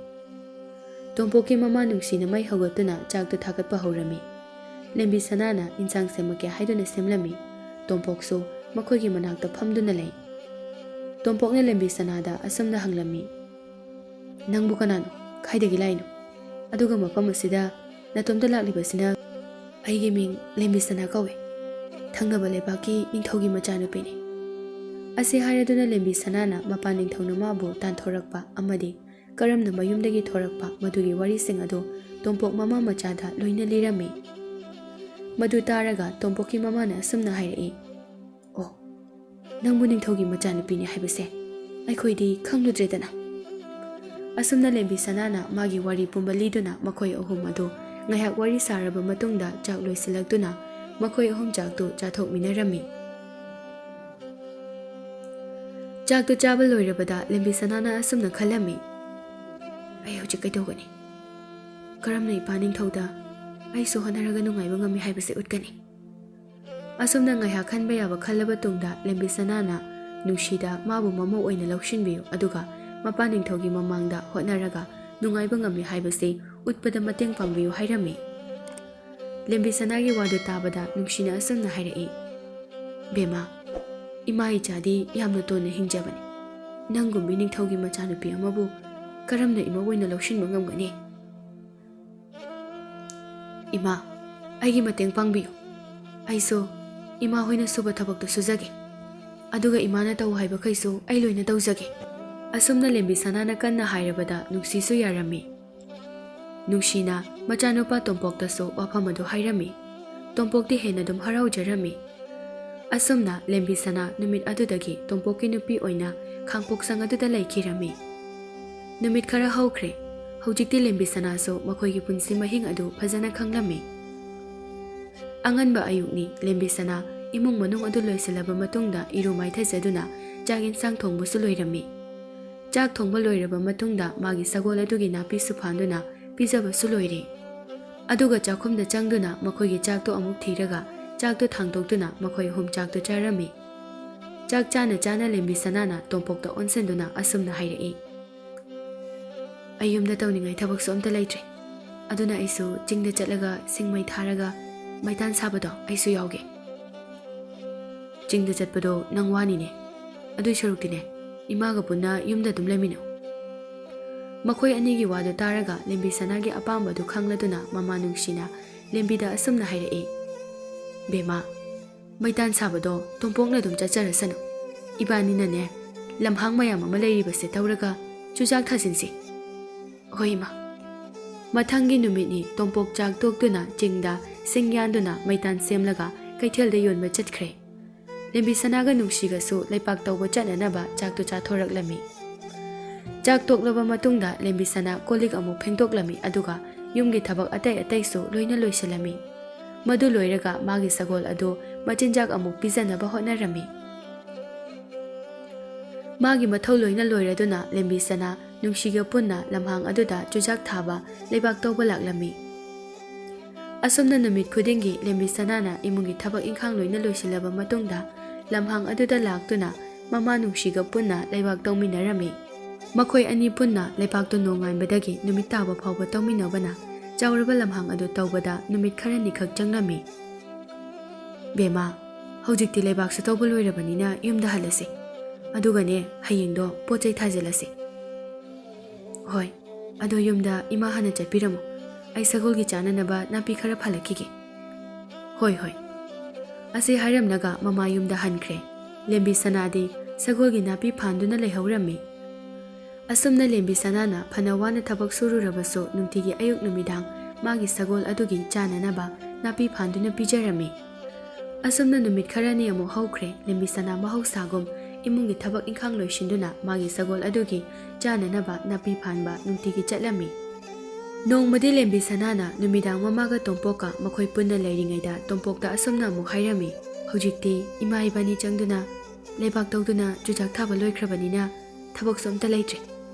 ꯇꯣꯝꯄꯣꯛꯀꯤ ꯃꯃꯥ ꯅꯨꯡꯁꯤꯅ ꯃꯩ ꯍꯧꯒꯠꯇꯨꯅ ꯆꯥꯛꯇꯨ ꯊꯥꯒꯠꯄ ꯍꯧꯔꯝꯃꯤ꯫ ꯂꯦꯝꯕꯤ ꯁꯅꯥꯅ ꯏꯟꯁꯥꯡ ꯁꯦꯝꯃꯛꯀꯦ ꯍꯥꯏꯗꯨꯅ ꯁꯦꯝꯂꯝꯃꯤ꯫ ꯇꯣꯝꯄꯣꯛꯁꯨ ꯃꯈꯣꯏꯒꯤ ꯃꯅꯥꯛꯇ ꯐꯝꯗꯨꯅ ꯂꯩ꯫ ꯇꯣꯝꯄꯣꯛꯅ ꯂꯦꯝꯕꯤ ꯁꯅꯥꯗ ꯑꯁꯨꯝꯅ ꯍꯪꯂꯝꯃꯤ, "ꯅꯪꯕꯨ ꯀꯅꯥꯅꯣ? ꯀꯥꯏꯗꯒꯤ ꯂꯥꯛꯏꯅꯣ? ꯑꯗꯨꯒ ꯃꯐꯝ ꯑꯁꯤꯗ ꯅꯇꯣꯝꯇ ꯂꯥꯛꯂꯤꯕꯁꯤꯅ?" "ꯑꯩꯒꯤ ꯃꯤꯡ ꯂꯦꯝꯕꯤ ꯁꯅꯥ ꯀꯧꯏ꯫ ꯊꯪꯅꯕ ꯂꯩꯕꯥꯛꯀꯤ ꯅꯤꯡꯊꯧꯒꯤ ꯃꯆꯥꯅꯨꯄꯤꯅꯤ꯫" ꯑꯁꯤ ꯍꯥꯏꯔꯗꯨꯅ ꯂꯦꯝꯕꯤ ꯁꯅꯥꯅ ꯃꯄꯥꯟ ꯅꯤꯡꯊꯧꯅ ꯃꯥꯕꯨ ꯇꯥꯟꯊꯣꯔꯛꯄ ꯑꯃꯗꯤ ꯀꯔꯝꯅ ꯃꯌꯨꯝꯗꯒꯤ ꯊꯣꯔꯛꯄ ꯃꯗꯨꯒꯤ ꯋꯥꯔꯤꯁꯤꯡ ꯑꯗꯨ ꯇꯣꯝꯄꯣꯛ ꯃꯃꯥ ꯃꯆꯥꯗ ꯂꯣꯏꯅ ꯂꯤꯔꯝꯃꯤ꯫ ꯃꯗꯨ ꯇꯥꯔꯒ ꯇꯣꯝꯄꯣꯛꯀꯤ ꯃꯃꯥꯅ ꯑꯁꯨꯝꯅ ꯍꯥꯏꯔꯛꯏ, "ꯑꯣ, ꯅꯪꯕꯨ ꯅꯤꯡꯊꯧꯒꯤ ꯃꯆꯥꯅꯨꯄꯤꯅꯤ ꯍꯥꯏꯕꯁꯦ ꯑꯩꯈꯣꯏꯗꯤ ꯈꯪꯂꯨꯗ꯭ꯔꯦꯗꯅ꯫" ꯑꯁꯨꯝꯅ ꯂꯦꯝꯕꯤ ꯁꯅꯥꯅ ꯃꯥꯒꯤ ꯋꯥꯔꯤ ꯄꯨꯝꯕ ꯂꯤꯗꯨꯅ ꯃꯈꯣꯏ ꯑꯍꯨꯝ ꯑꯗꯨ ꯉꯥꯏꯍꯥꯛ ꯋꯥꯔꯤ ꯁꯥꯔꯕ ꯃꯇꯨꯡꯗ ꯆꯥꯛ ꯂꯣꯏꯁꯤꯜꯂꯛꯇꯨꯅ ꯃꯈꯣꯏ ꯑꯍꯨꯝ ꯆꯥꯛꯇꯨ ꯆꯥꯊꯣꯛꯃꯤꯟꯅꯔꯝꯃꯤ꯫ ꯆꯥꯛꯇꯨ ꯆꯥꯕ ꯂꯣꯏꯔꯕꯗ ꯂꯦꯝꯕꯤ ꯁꯅꯥꯅ ꯑꯁꯨꯝꯅ ꯈꯜꯂꯝꯃꯤ, "ꯑꯩ ꯍꯧꯖꯤꯛ ꯀꯩꯗꯧꯒꯅꯤ? ꯀꯔꯝꯅ ꯏꯄꯥ ꯅꯤꯡꯊꯧꯗ ꯑꯩꯁꯨ ꯍꯣꯠꯅꯔꯒ ꯅꯨꯡꯉꯥꯏꯕ ꯉꯝꯃꯤ ꯍꯥꯏꯕꯁꯤ ꯎꯠꯀꯅꯤ?" ꯑꯁꯨꯝꯅ ꯉꯥꯏꯍꯥꯛ ꯈꯟꯕ ꯌꯥꯕ ꯈꯜꯂꯕ ꯇꯨꯡꯗ ꯂꯦꯝꯕꯤ ꯁꯅꯥꯅ ꯅꯨꯡꯁꯤꯗ ꯃꯥꯕꯨ ꯃꯃꯧ ꯑꯣꯏꯅ ꯂꯧꯁꯤꯟꯕꯤꯌꯨ, ꯑꯗꯨꯒ ꯃꯄꯥ ꯅꯤꯡꯊꯧꯒꯤ ꯃꯃꯥꯡꯗ ꯍꯣꯠꯅꯔꯒ ꯅꯨꯡꯉꯥꯏꯕ ꯉꯝꯃꯤ ꯍꯥꯏꯕꯁꯤ ꯎꯠꯄꯗ ꯃꯇꯦꯡ ꯄꯥꯡꯕꯤꯌꯨ ꯍꯥꯏꯔꯝꯃꯤ꯫ ꯂꯦꯝꯕꯤ ꯁꯅꯥꯒꯤ ꯋꯥꯗꯨ ꯇꯥꯕꯗ ꯅꯨꯡꯁꯤꯅ ꯑꯁꯨꯝꯅ ꯍꯥꯏꯔꯛꯏ, "ꯕꯦꯝꯃ, ꯏꯃꯥ ꯏꯆꯥꯗꯤ ꯌꯥꯝꯅ ꯇꯣꯟꯅ ꯍꯤꯡꯖꯕꯅꯤ꯫ ꯅꯪꯒꯨꯝꯕꯤ ꯅꯤꯡꯊꯧꯒꯤ ꯃꯆꯥꯅꯨꯄꯤ ꯑꯃꯕꯨ ꯀꯔꯝꯅ ꯏꯃꯧ ꯑꯣꯏꯅ ꯂꯧꯁꯤꯟꯕ ꯉꯝꯒꯅꯤ? ꯏꯃꯥ, ꯑꯩꯒꯤ ꯃꯇꯦꯡ ꯄꯥꯡꯕꯤꯌꯨ꯫ ꯑꯩꯁꯨ ꯏꯃꯥ ꯍꯣꯏꯅ ꯁꯨꯕ ꯊꯕꯛꯇꯨ ꯁꯨꯖꯒꯦ꯫ ꯑꯗꯨꯒ ꯏꯃꯥꯅ ꯇꯧ ꯍꯥꯏꯕꯈꯩꯁꯨ ꯑꯩ ꯂꯣꯏꯅ ꯇꯧꯖꯒꯦ"꯫ ꯑꯁꯨꯝꯅ ꯂꯦꯝꯕꯤ ꯁꯅꯥꯅ ꯀꯟꯅ ꯍꯥꯏꯔꯕꯗ ꯅꯨꯡꯁꯤꯁꯨ ꯌꯥꯔꯝꯃꯤ꯫ ꯅꯨꯡꯁꯤꯅ ꯃꯆꯥꯅꯨꯄꯥ ꯇꯣꯝꯄꯣꯛꯇꯁꯨ ꯋꯥꯐꯝ ꯑꯗꯨ ꯍꯥꯏꯔꯝꯃꯤ꯫ ꯇꯣꯝꯄꯣꯛꯇꯤ ꯍꯦꯟꯅ ꯑꯗꯨꯝ ꯍꯔꯥꯎꯖꯔꯝꯃꯤ꯫ ꯑꯁꯨꯝꯅ ꯂꯦꯝꯕꯤ ꯁꯅꯥ ꯅꯨꯃꯤꯠ ꯑꯗꯨꯗꯒꯤ ꯇꯣꯝꯄꯣꯛꯀꯤ ꯅꯨꯄꯤ ꯑꯣꯏꯅ ꯈꯥꯡꯄꯣꯛꯁꯪ ꯑꯗꯨꯗ ꯂꯩꯈꯤꯔꯝꯃꯤ꯫ ꯅꯨꯃꯤꯠ ꯈꯔ ꯍꯧꯈ꯭ꯔꯦ꯫ ꯍꯧꯖꯤꯛꯇꯤ ꯂꯦꯝꯕꯤ ꯁꯅꯥꯁꯨ ꯃꯈꯣꯏꯒꯤ ꯄꯨꯟꯁꯤ ꯃꯍꯤꯡ ꯑꯗꯨ ꯐꯖꯅ ꯈꯪꯂꯝꯃꯤ꯫ ꯑꯉꯟꯕ ꯑꯌꯨꯛꯅꯤ꯫ ꯂꯦꯝꯕꯤ ꯁꯅꯥ ꯏꯃꯨꯡ ꯃꯅꯨꯡ ꯑꯗꯨ ꯂꯣꯏꯁꯤꯜꯂꯕ ꯃꯇꯨꯡꯗ ꯏꯔꯨ ꯃꯥꯏꯊꯖꯗꯨꯅ ꯆꯥꯛ ꯌꯦꯟꯁꯥꯡ ꯊꯣꯡꯕꯁꯨ ꯂꯣꯏꯔꯝꯃꯤ꯫ ꯆꯥꯛ ꯊꯣꯡꯕ ꯂꯣꯏꯔꯕ ꯃꯇꯨꯡꯗ ꯃꯥꯒꯤ ꯁꯒꯣꯜ ꯑꯗꯨꯒꯤ ꯅꯥꯄꯤꯁꯨ ꯐꯥꯟꯗꯨꯅ ꯄꯤꯖꯕꯁꯨ ꯂꯣꯏꯔꯦ꯫ ꯑꯗꯨꯒ ꯆꯥꯛꯈꯨꯝꯗ ꯆꯪꯗꯨꯅ ꯃꯈꯣꯏꯒꯤ ꯆꯥꯛꯇꯣ ꯑꯃꯨꯛ ꯊꯤꯔꯒ ꯆꯥꯛꯇꯣ ꯊꯥꯡꯗꯣꯛꯇꯨꯅ ꯃꯈꯣꯏ ꯑꯍꯨꯝ ꯆꯥꯛꯇꯣ ꯆꯥꯔꯝꯃꯤ꯫ ꯆꯥꯛ ꯆꯥꯅ ꯆꯥꯅ ꯂꯦꯝꯕꯤ ꯁꯅꯥꯅ ꯇꯣꯝꯄꯣꯛꯇ ꯑꯣꯟꯁꯤꯟꯗꯨꯅ ꯑꯁꯨꯝꯅ ꯍꯥꯏꯔꯛꯏ, "ꯑꯩ ꯌꯨꯝꯗ ꯇꯧꯅꯤꯡꯉꯥꯏ ꯊꯕꯛꯁꯨ ꯑꯝꯇ ꯂꯩꯇ꯭ꯔꯦ꯫ ꯑꯗꯨꯅ ꯑꯩꯁꯨ ꯆꯤꯡꯗ ꯆꯠꯂꯒ ꯁꯤꯡ ꯃꯩ ꯊꯥꯔꯒ ꯃꯩꯇꯥꯟ ꯁꯥꯕꯗꯣ ꯑꯩꯁꯨ ꯌꯥꯎꯒꯦ"꯫ "ꯆꯤꯡꯗ ꯆꯠꯄꯗꯣ ꯅꯪ ꯋꯥꯅꯤꯅꯦ꯫ ꯑꯗꯨꯏ ꯁꯔꯨꯛꯇꯤꯅꯦ, ꯏꯃꯥꯒ ꯄꯨꯟꯅ ꯌꯨꯝꯗ ꯑꯗꯨꯝ ꯂꯩꯃꯤꯟꯅꯧ"꯫ ꯃꯈꯣꯏ ꯑꯅꯤꯒꯤ ꯋꯥꯗꯨ ꯇꯥꯔꯒ ꯂꯦꯝꯕꯤ ꯁꯅꯥꯒꯤ ꯑꯄꯥꯝꯕꯗꯨ ꯈꯪꯂꯗꯨꯅ ꯃꯃꯥ ꯅꯨꯡꯁꯤꯅ ꯂꯦꯝꯕꯤꯗ ꯑꯁꯨꯝꯅ ꯍꯥꯏꯔꯛꯏ, "ꯕꯦꯝꯃ, ꯃꯩꯇꯥꯟ ꯁꯥꯕꯗꯣ ꯇꯣꯝꯄꯣꯛꯅ ꯑꯗꯨꯝ ꯆꯠꯆꯔꯁꯅꯨ꯫ ꯏꯕꯥꯅꯤꯅꯅꯦ, ꯂꯝꯍꯥꯡ ꯃꯌꯥꯝ ꯑꯃ ꯂꯩꯔꯤꯕꯁꯦ ꯇꯧꯔꯒ ꯆꯨꯖꯥꯛ ꯊꯥꯖꯤꯟꯁꯤ"꯫ "ꯍꯣꯏ, ꯏꯃꯥ"꯫ ꯃꯊꯪꯒꯤ ꯅꯨꯃꯤꯠꯅꯤ꯫ ꯇꯣꯝꯄꯣꯛ ꯆꯥꯛ ꯇꯣꯛꯇꯨꯅ ꯆꯤꯡꯗ ꯁꯤꯡ ꯌꯥꯟꯗꯨꯅ ꯃꯩꯇꯥꯟ ꯁꯦꯝꯂꯒ ꯀꯩꯊꯦꯜꯗ ꯌꯣꯟꯕ ꯆꯠꯈ꯭ꯔꯦ꯫ ꯂꯦꯝꯕꯤ ꯁꯅꯥꯒ ꯅꯨꯡꯁꯤꯒꯁꯨ ꯂꯩꯄꯥꯛ ꯇꯧꯕ ꯆꯠꯅꯅꯕ ꯆꯥꯛꯇꯨ ꯆꯥꯊꯣꯔꯛꯂꯝꯃꯤ꯫ ꯆꯥꯛ ꯇꯣꯛꯂꯕ ꯃꯇꯨꯡꯗ ꯂꯦꯝꯕꯤ ꯁꯅꯥ ꯀꯣꯜ ꯂꯤꯛ ꯑꯃꯨꯛ ꯐꯦꯡꯗꯣꯛꯂꯝꯃꯤ, ꯑꯗꯨꯒ ꯌꯨꯝꯒꯤ ꯊꯕꯛ ꯑꯇꯩ ꯑꯇꯩꯁꯨ ꯂꯣꯏꯅ ꯂꯣꯏꯁꯤꯜꯂꯝꯃꯤ꯫ ꯃꯗꯨ ꯂꯣꯏꯔꯒ ꯃꯥꯒꯤ ꯁꯒꯣꯜ ꯑꯗꯨ ꯃꯆꯤꯟꯖꯥꯛ ꯑꯃꯨꯛ ꯄꯤꯖꯅꯕ ꯍꯣꯠꯅꯔꯝꯃꯤ꯫ ꯃꯥꯒꯤ ꯃꯊꯧ ꯂꯣꯏꯅ ꯂꯣꯏꯔꯗꯨꯅ ꯂꯦꯝꯕꯤ ꯁꯅꯥ ꯅꯨꯡꯁꯤꯒ ꯄꯨꯟꯅ ꯂꯝꯍꯥꯡ ꯑꯗꯨꯗ ꯆꯨꯖꯥꯛ ꯊꯥꯕ, ꯂꯩꯕꯥꯛ ꯇꯧꯕ ꯂꯥꯛꯂꯝꯃꯤ꯫ ꯑꯁꯨꯝꯅ ꯅꯨꯃꯤꯠ ꯈꯨꯗꯤꯡꯒꯤ ꯂꯦꯝꯕꯤ ꯁꯅꯥꯅ ꯏꯃꯨꯡꯒꯤ ꯊꯕꯛ ꯏꯪꯈꯥꯡ ꯂꯣꯏꯅ ꯂꯣꯏꯁꯤꯜꯂꯕ ꯃꯇꯨꯡꯗ ꯂꯝꯍꯥꯡ ꯑꯗꯨꯗ ꯂꯥꯛꯇꯨꯅ ꯃꯃꯥ ꯅꯨꯡꯁꯤꯒ ꯄꯨꯟꯅ ꯂꯩꯕꯥꯛ ꯇꯧꯃꯤꯟꯅꯔꯝꯃꯤ꯫ ꯃꯈꯣꯏ ꯑꯅꯤ ꯄꯨꯟꯅ ꯂꯩꯕꯥꯛꯇꯨ ꯅꯣꯡꯉꯥꯟꯕꯗꯒꯤ ꯅꯨꯃꯤꯠ ꯇꯥꯕ ꯐꯥꯎꯕ ꯇꯧꯃꯤꯟꯅꯕꯅ ꯆꯥꯎꯔꯕ ꯂꯝꯍꯥꯡ ꯑꯗꯨ ꯇꯧꯕꯗ ꯅꯨꯃꯤꯠ ꯈꯔꯅꯤꯈꯛ ꯆꯪꯂꯝꯃꯤ꯫ "ꯕꯦꯝꯃ, ꯍꯧꯖꯤꯛꯇꯤ ꯂꯩꯕꯥꯛꯁꯨ ꯇꯧꯕ ꯂꯣꯏꯔꯕꯅꯤꯅ ꯌꯨꯝꯗ ꯍꯜꯂꯁꯤ꯫ ꯑꯗꯨꯒꯅꯦ, ꯍꯌꯦꯡꯗꯣ ꯄꯣꯠ ꯆꯩ ꯊꯥꯖꯤꯜꯂꯁꯤ꯫" "ꯍꯣꯏ, ꯑꯗꯣ ꯌꯨꯝꯗ ꯏꯃꯥ ꯍꯥꯟꯅ ꯆꯠꯄꯤꯔꯝꯃꯨ꯫ ꯑꯩ ꯁꯒꯣꯜꯒꯤ ꯆꯥꯅꯅꯕ ꯅꯥꯄꯤ ꯈꯔ ꯐꯥꯜꯂꯛꯈꯤꯒꯦ꯫" "ꯍꯣꯏ, ꯍꯣꯏ꯫" ꯑꯁꯤ ꯍꯥꯏꯔꯝꯂꯒ ꯃꯃꯥ ꯌꯨꯝꯗ ꯍꯟꯈ꯭ꯔꯦ꯫ ꯂꯦꯝꯕꯤ ꯁꯅꯥꯗꯤ ꯁꯒꯣꯜꯒꯤ ꯅꯥꯄꯤ ꯐꯥꯟꯗꯨꯅ ꯂꯩꯍꯧꯔꯝꯃꯤ꯫ ꯑꯁꯨꯝꯅ ꯂꯦꯝꯕꯤ ꯁꯅꯥꯅ ꯐꯅ ꯋꯥꯅ ꯊꯕꯛ ꯁꯨꯔꯨꯔꯕꯁꯨ ꯅꯨꯡꯇꯤꯒꯤ ꯑꯌꯨꯛ ꯅꯨꯃꯤꯗꯥꯡ ꯃꯥꯒꯤ ꯁꯒꯣꯜ ꯑꯗꯨꯒꯤ ꯆꯥꯅꯅꯕ ꯅꯥꯄꯤ ꯐꯥꯟꯗꯨꯅ ꯄꯤꯖꯔꯝꯃꯤ꯫ ꯑꯁꯨꯝꯅ ꯅꯨꯃꯤꯠ ꯈꯔꯅꯤ ꯑꯃꯨꯛ ꯍꯧꯈ꯭ꯔꯦ꯫ ꯂꯦꯝꯕꯤ ꯁꯅꯥ ꯃꯍꯧꯁꯥꯒꯨꯝ ꯏꯃꯨꯡꯒꯤ ꯊꯕꯛ ꯏꯪꯈꯥꯡ ꯂꯣꯏꯁꯤꯟꯗꯨꯅ ꯃꯥꯒꯤ ꯁꯒꯣꯜ ꯑꯗꯨꯒꯤ ꯆꯥꯅꯅꯕ ꯅꯥꯄꯤ ꯐꯥꯟꯕ ꯅꯨꯡꯇꯤꯒꯤ ꯆꯠꯂꯝꯃꯤ꯫ ꯅꯣꯡꯃꯗꯤ ꯂꯦꯝꯕꯤ ꯁꯅꯥꯅ ꯅꯨꯃꯤꯗꯥꯡ ꯃꯃꯥꯒ ꯇꯣꯝꯄꯣꯛꯀ ꯃꯈꯣꯏ ꯄꯨꯟꯅ ꯂꯩꯔꯤꯉꯩꯗ ꯇꯣꯝꯄꯣꯛꯇ ꯑꯁꯨꯝꯅ ꯑꯃꯨꯛ ꯍꯥꯏꯔꯝꯃꯤ, "ꯍꯧꯖꯤꯛꯇꯤ ꯏꯃꯥ ꯏꯕꯥꯅꯤ ꯆꯪꯗꯨꯅ ꯂꯩꯕꯥꯛ ꯇꯧꯗꯨꯅ ꯆꯨꯖꯥꯛ ꯊꯥꯕ ꯂꯣꯏꯈ꯭ꯔꯕꯅꯤꯅ ꯊꯕꯛꯁꯨ ꯑꯝꯇ ꯂꯩꯇ꯭ꯔꯦ꯫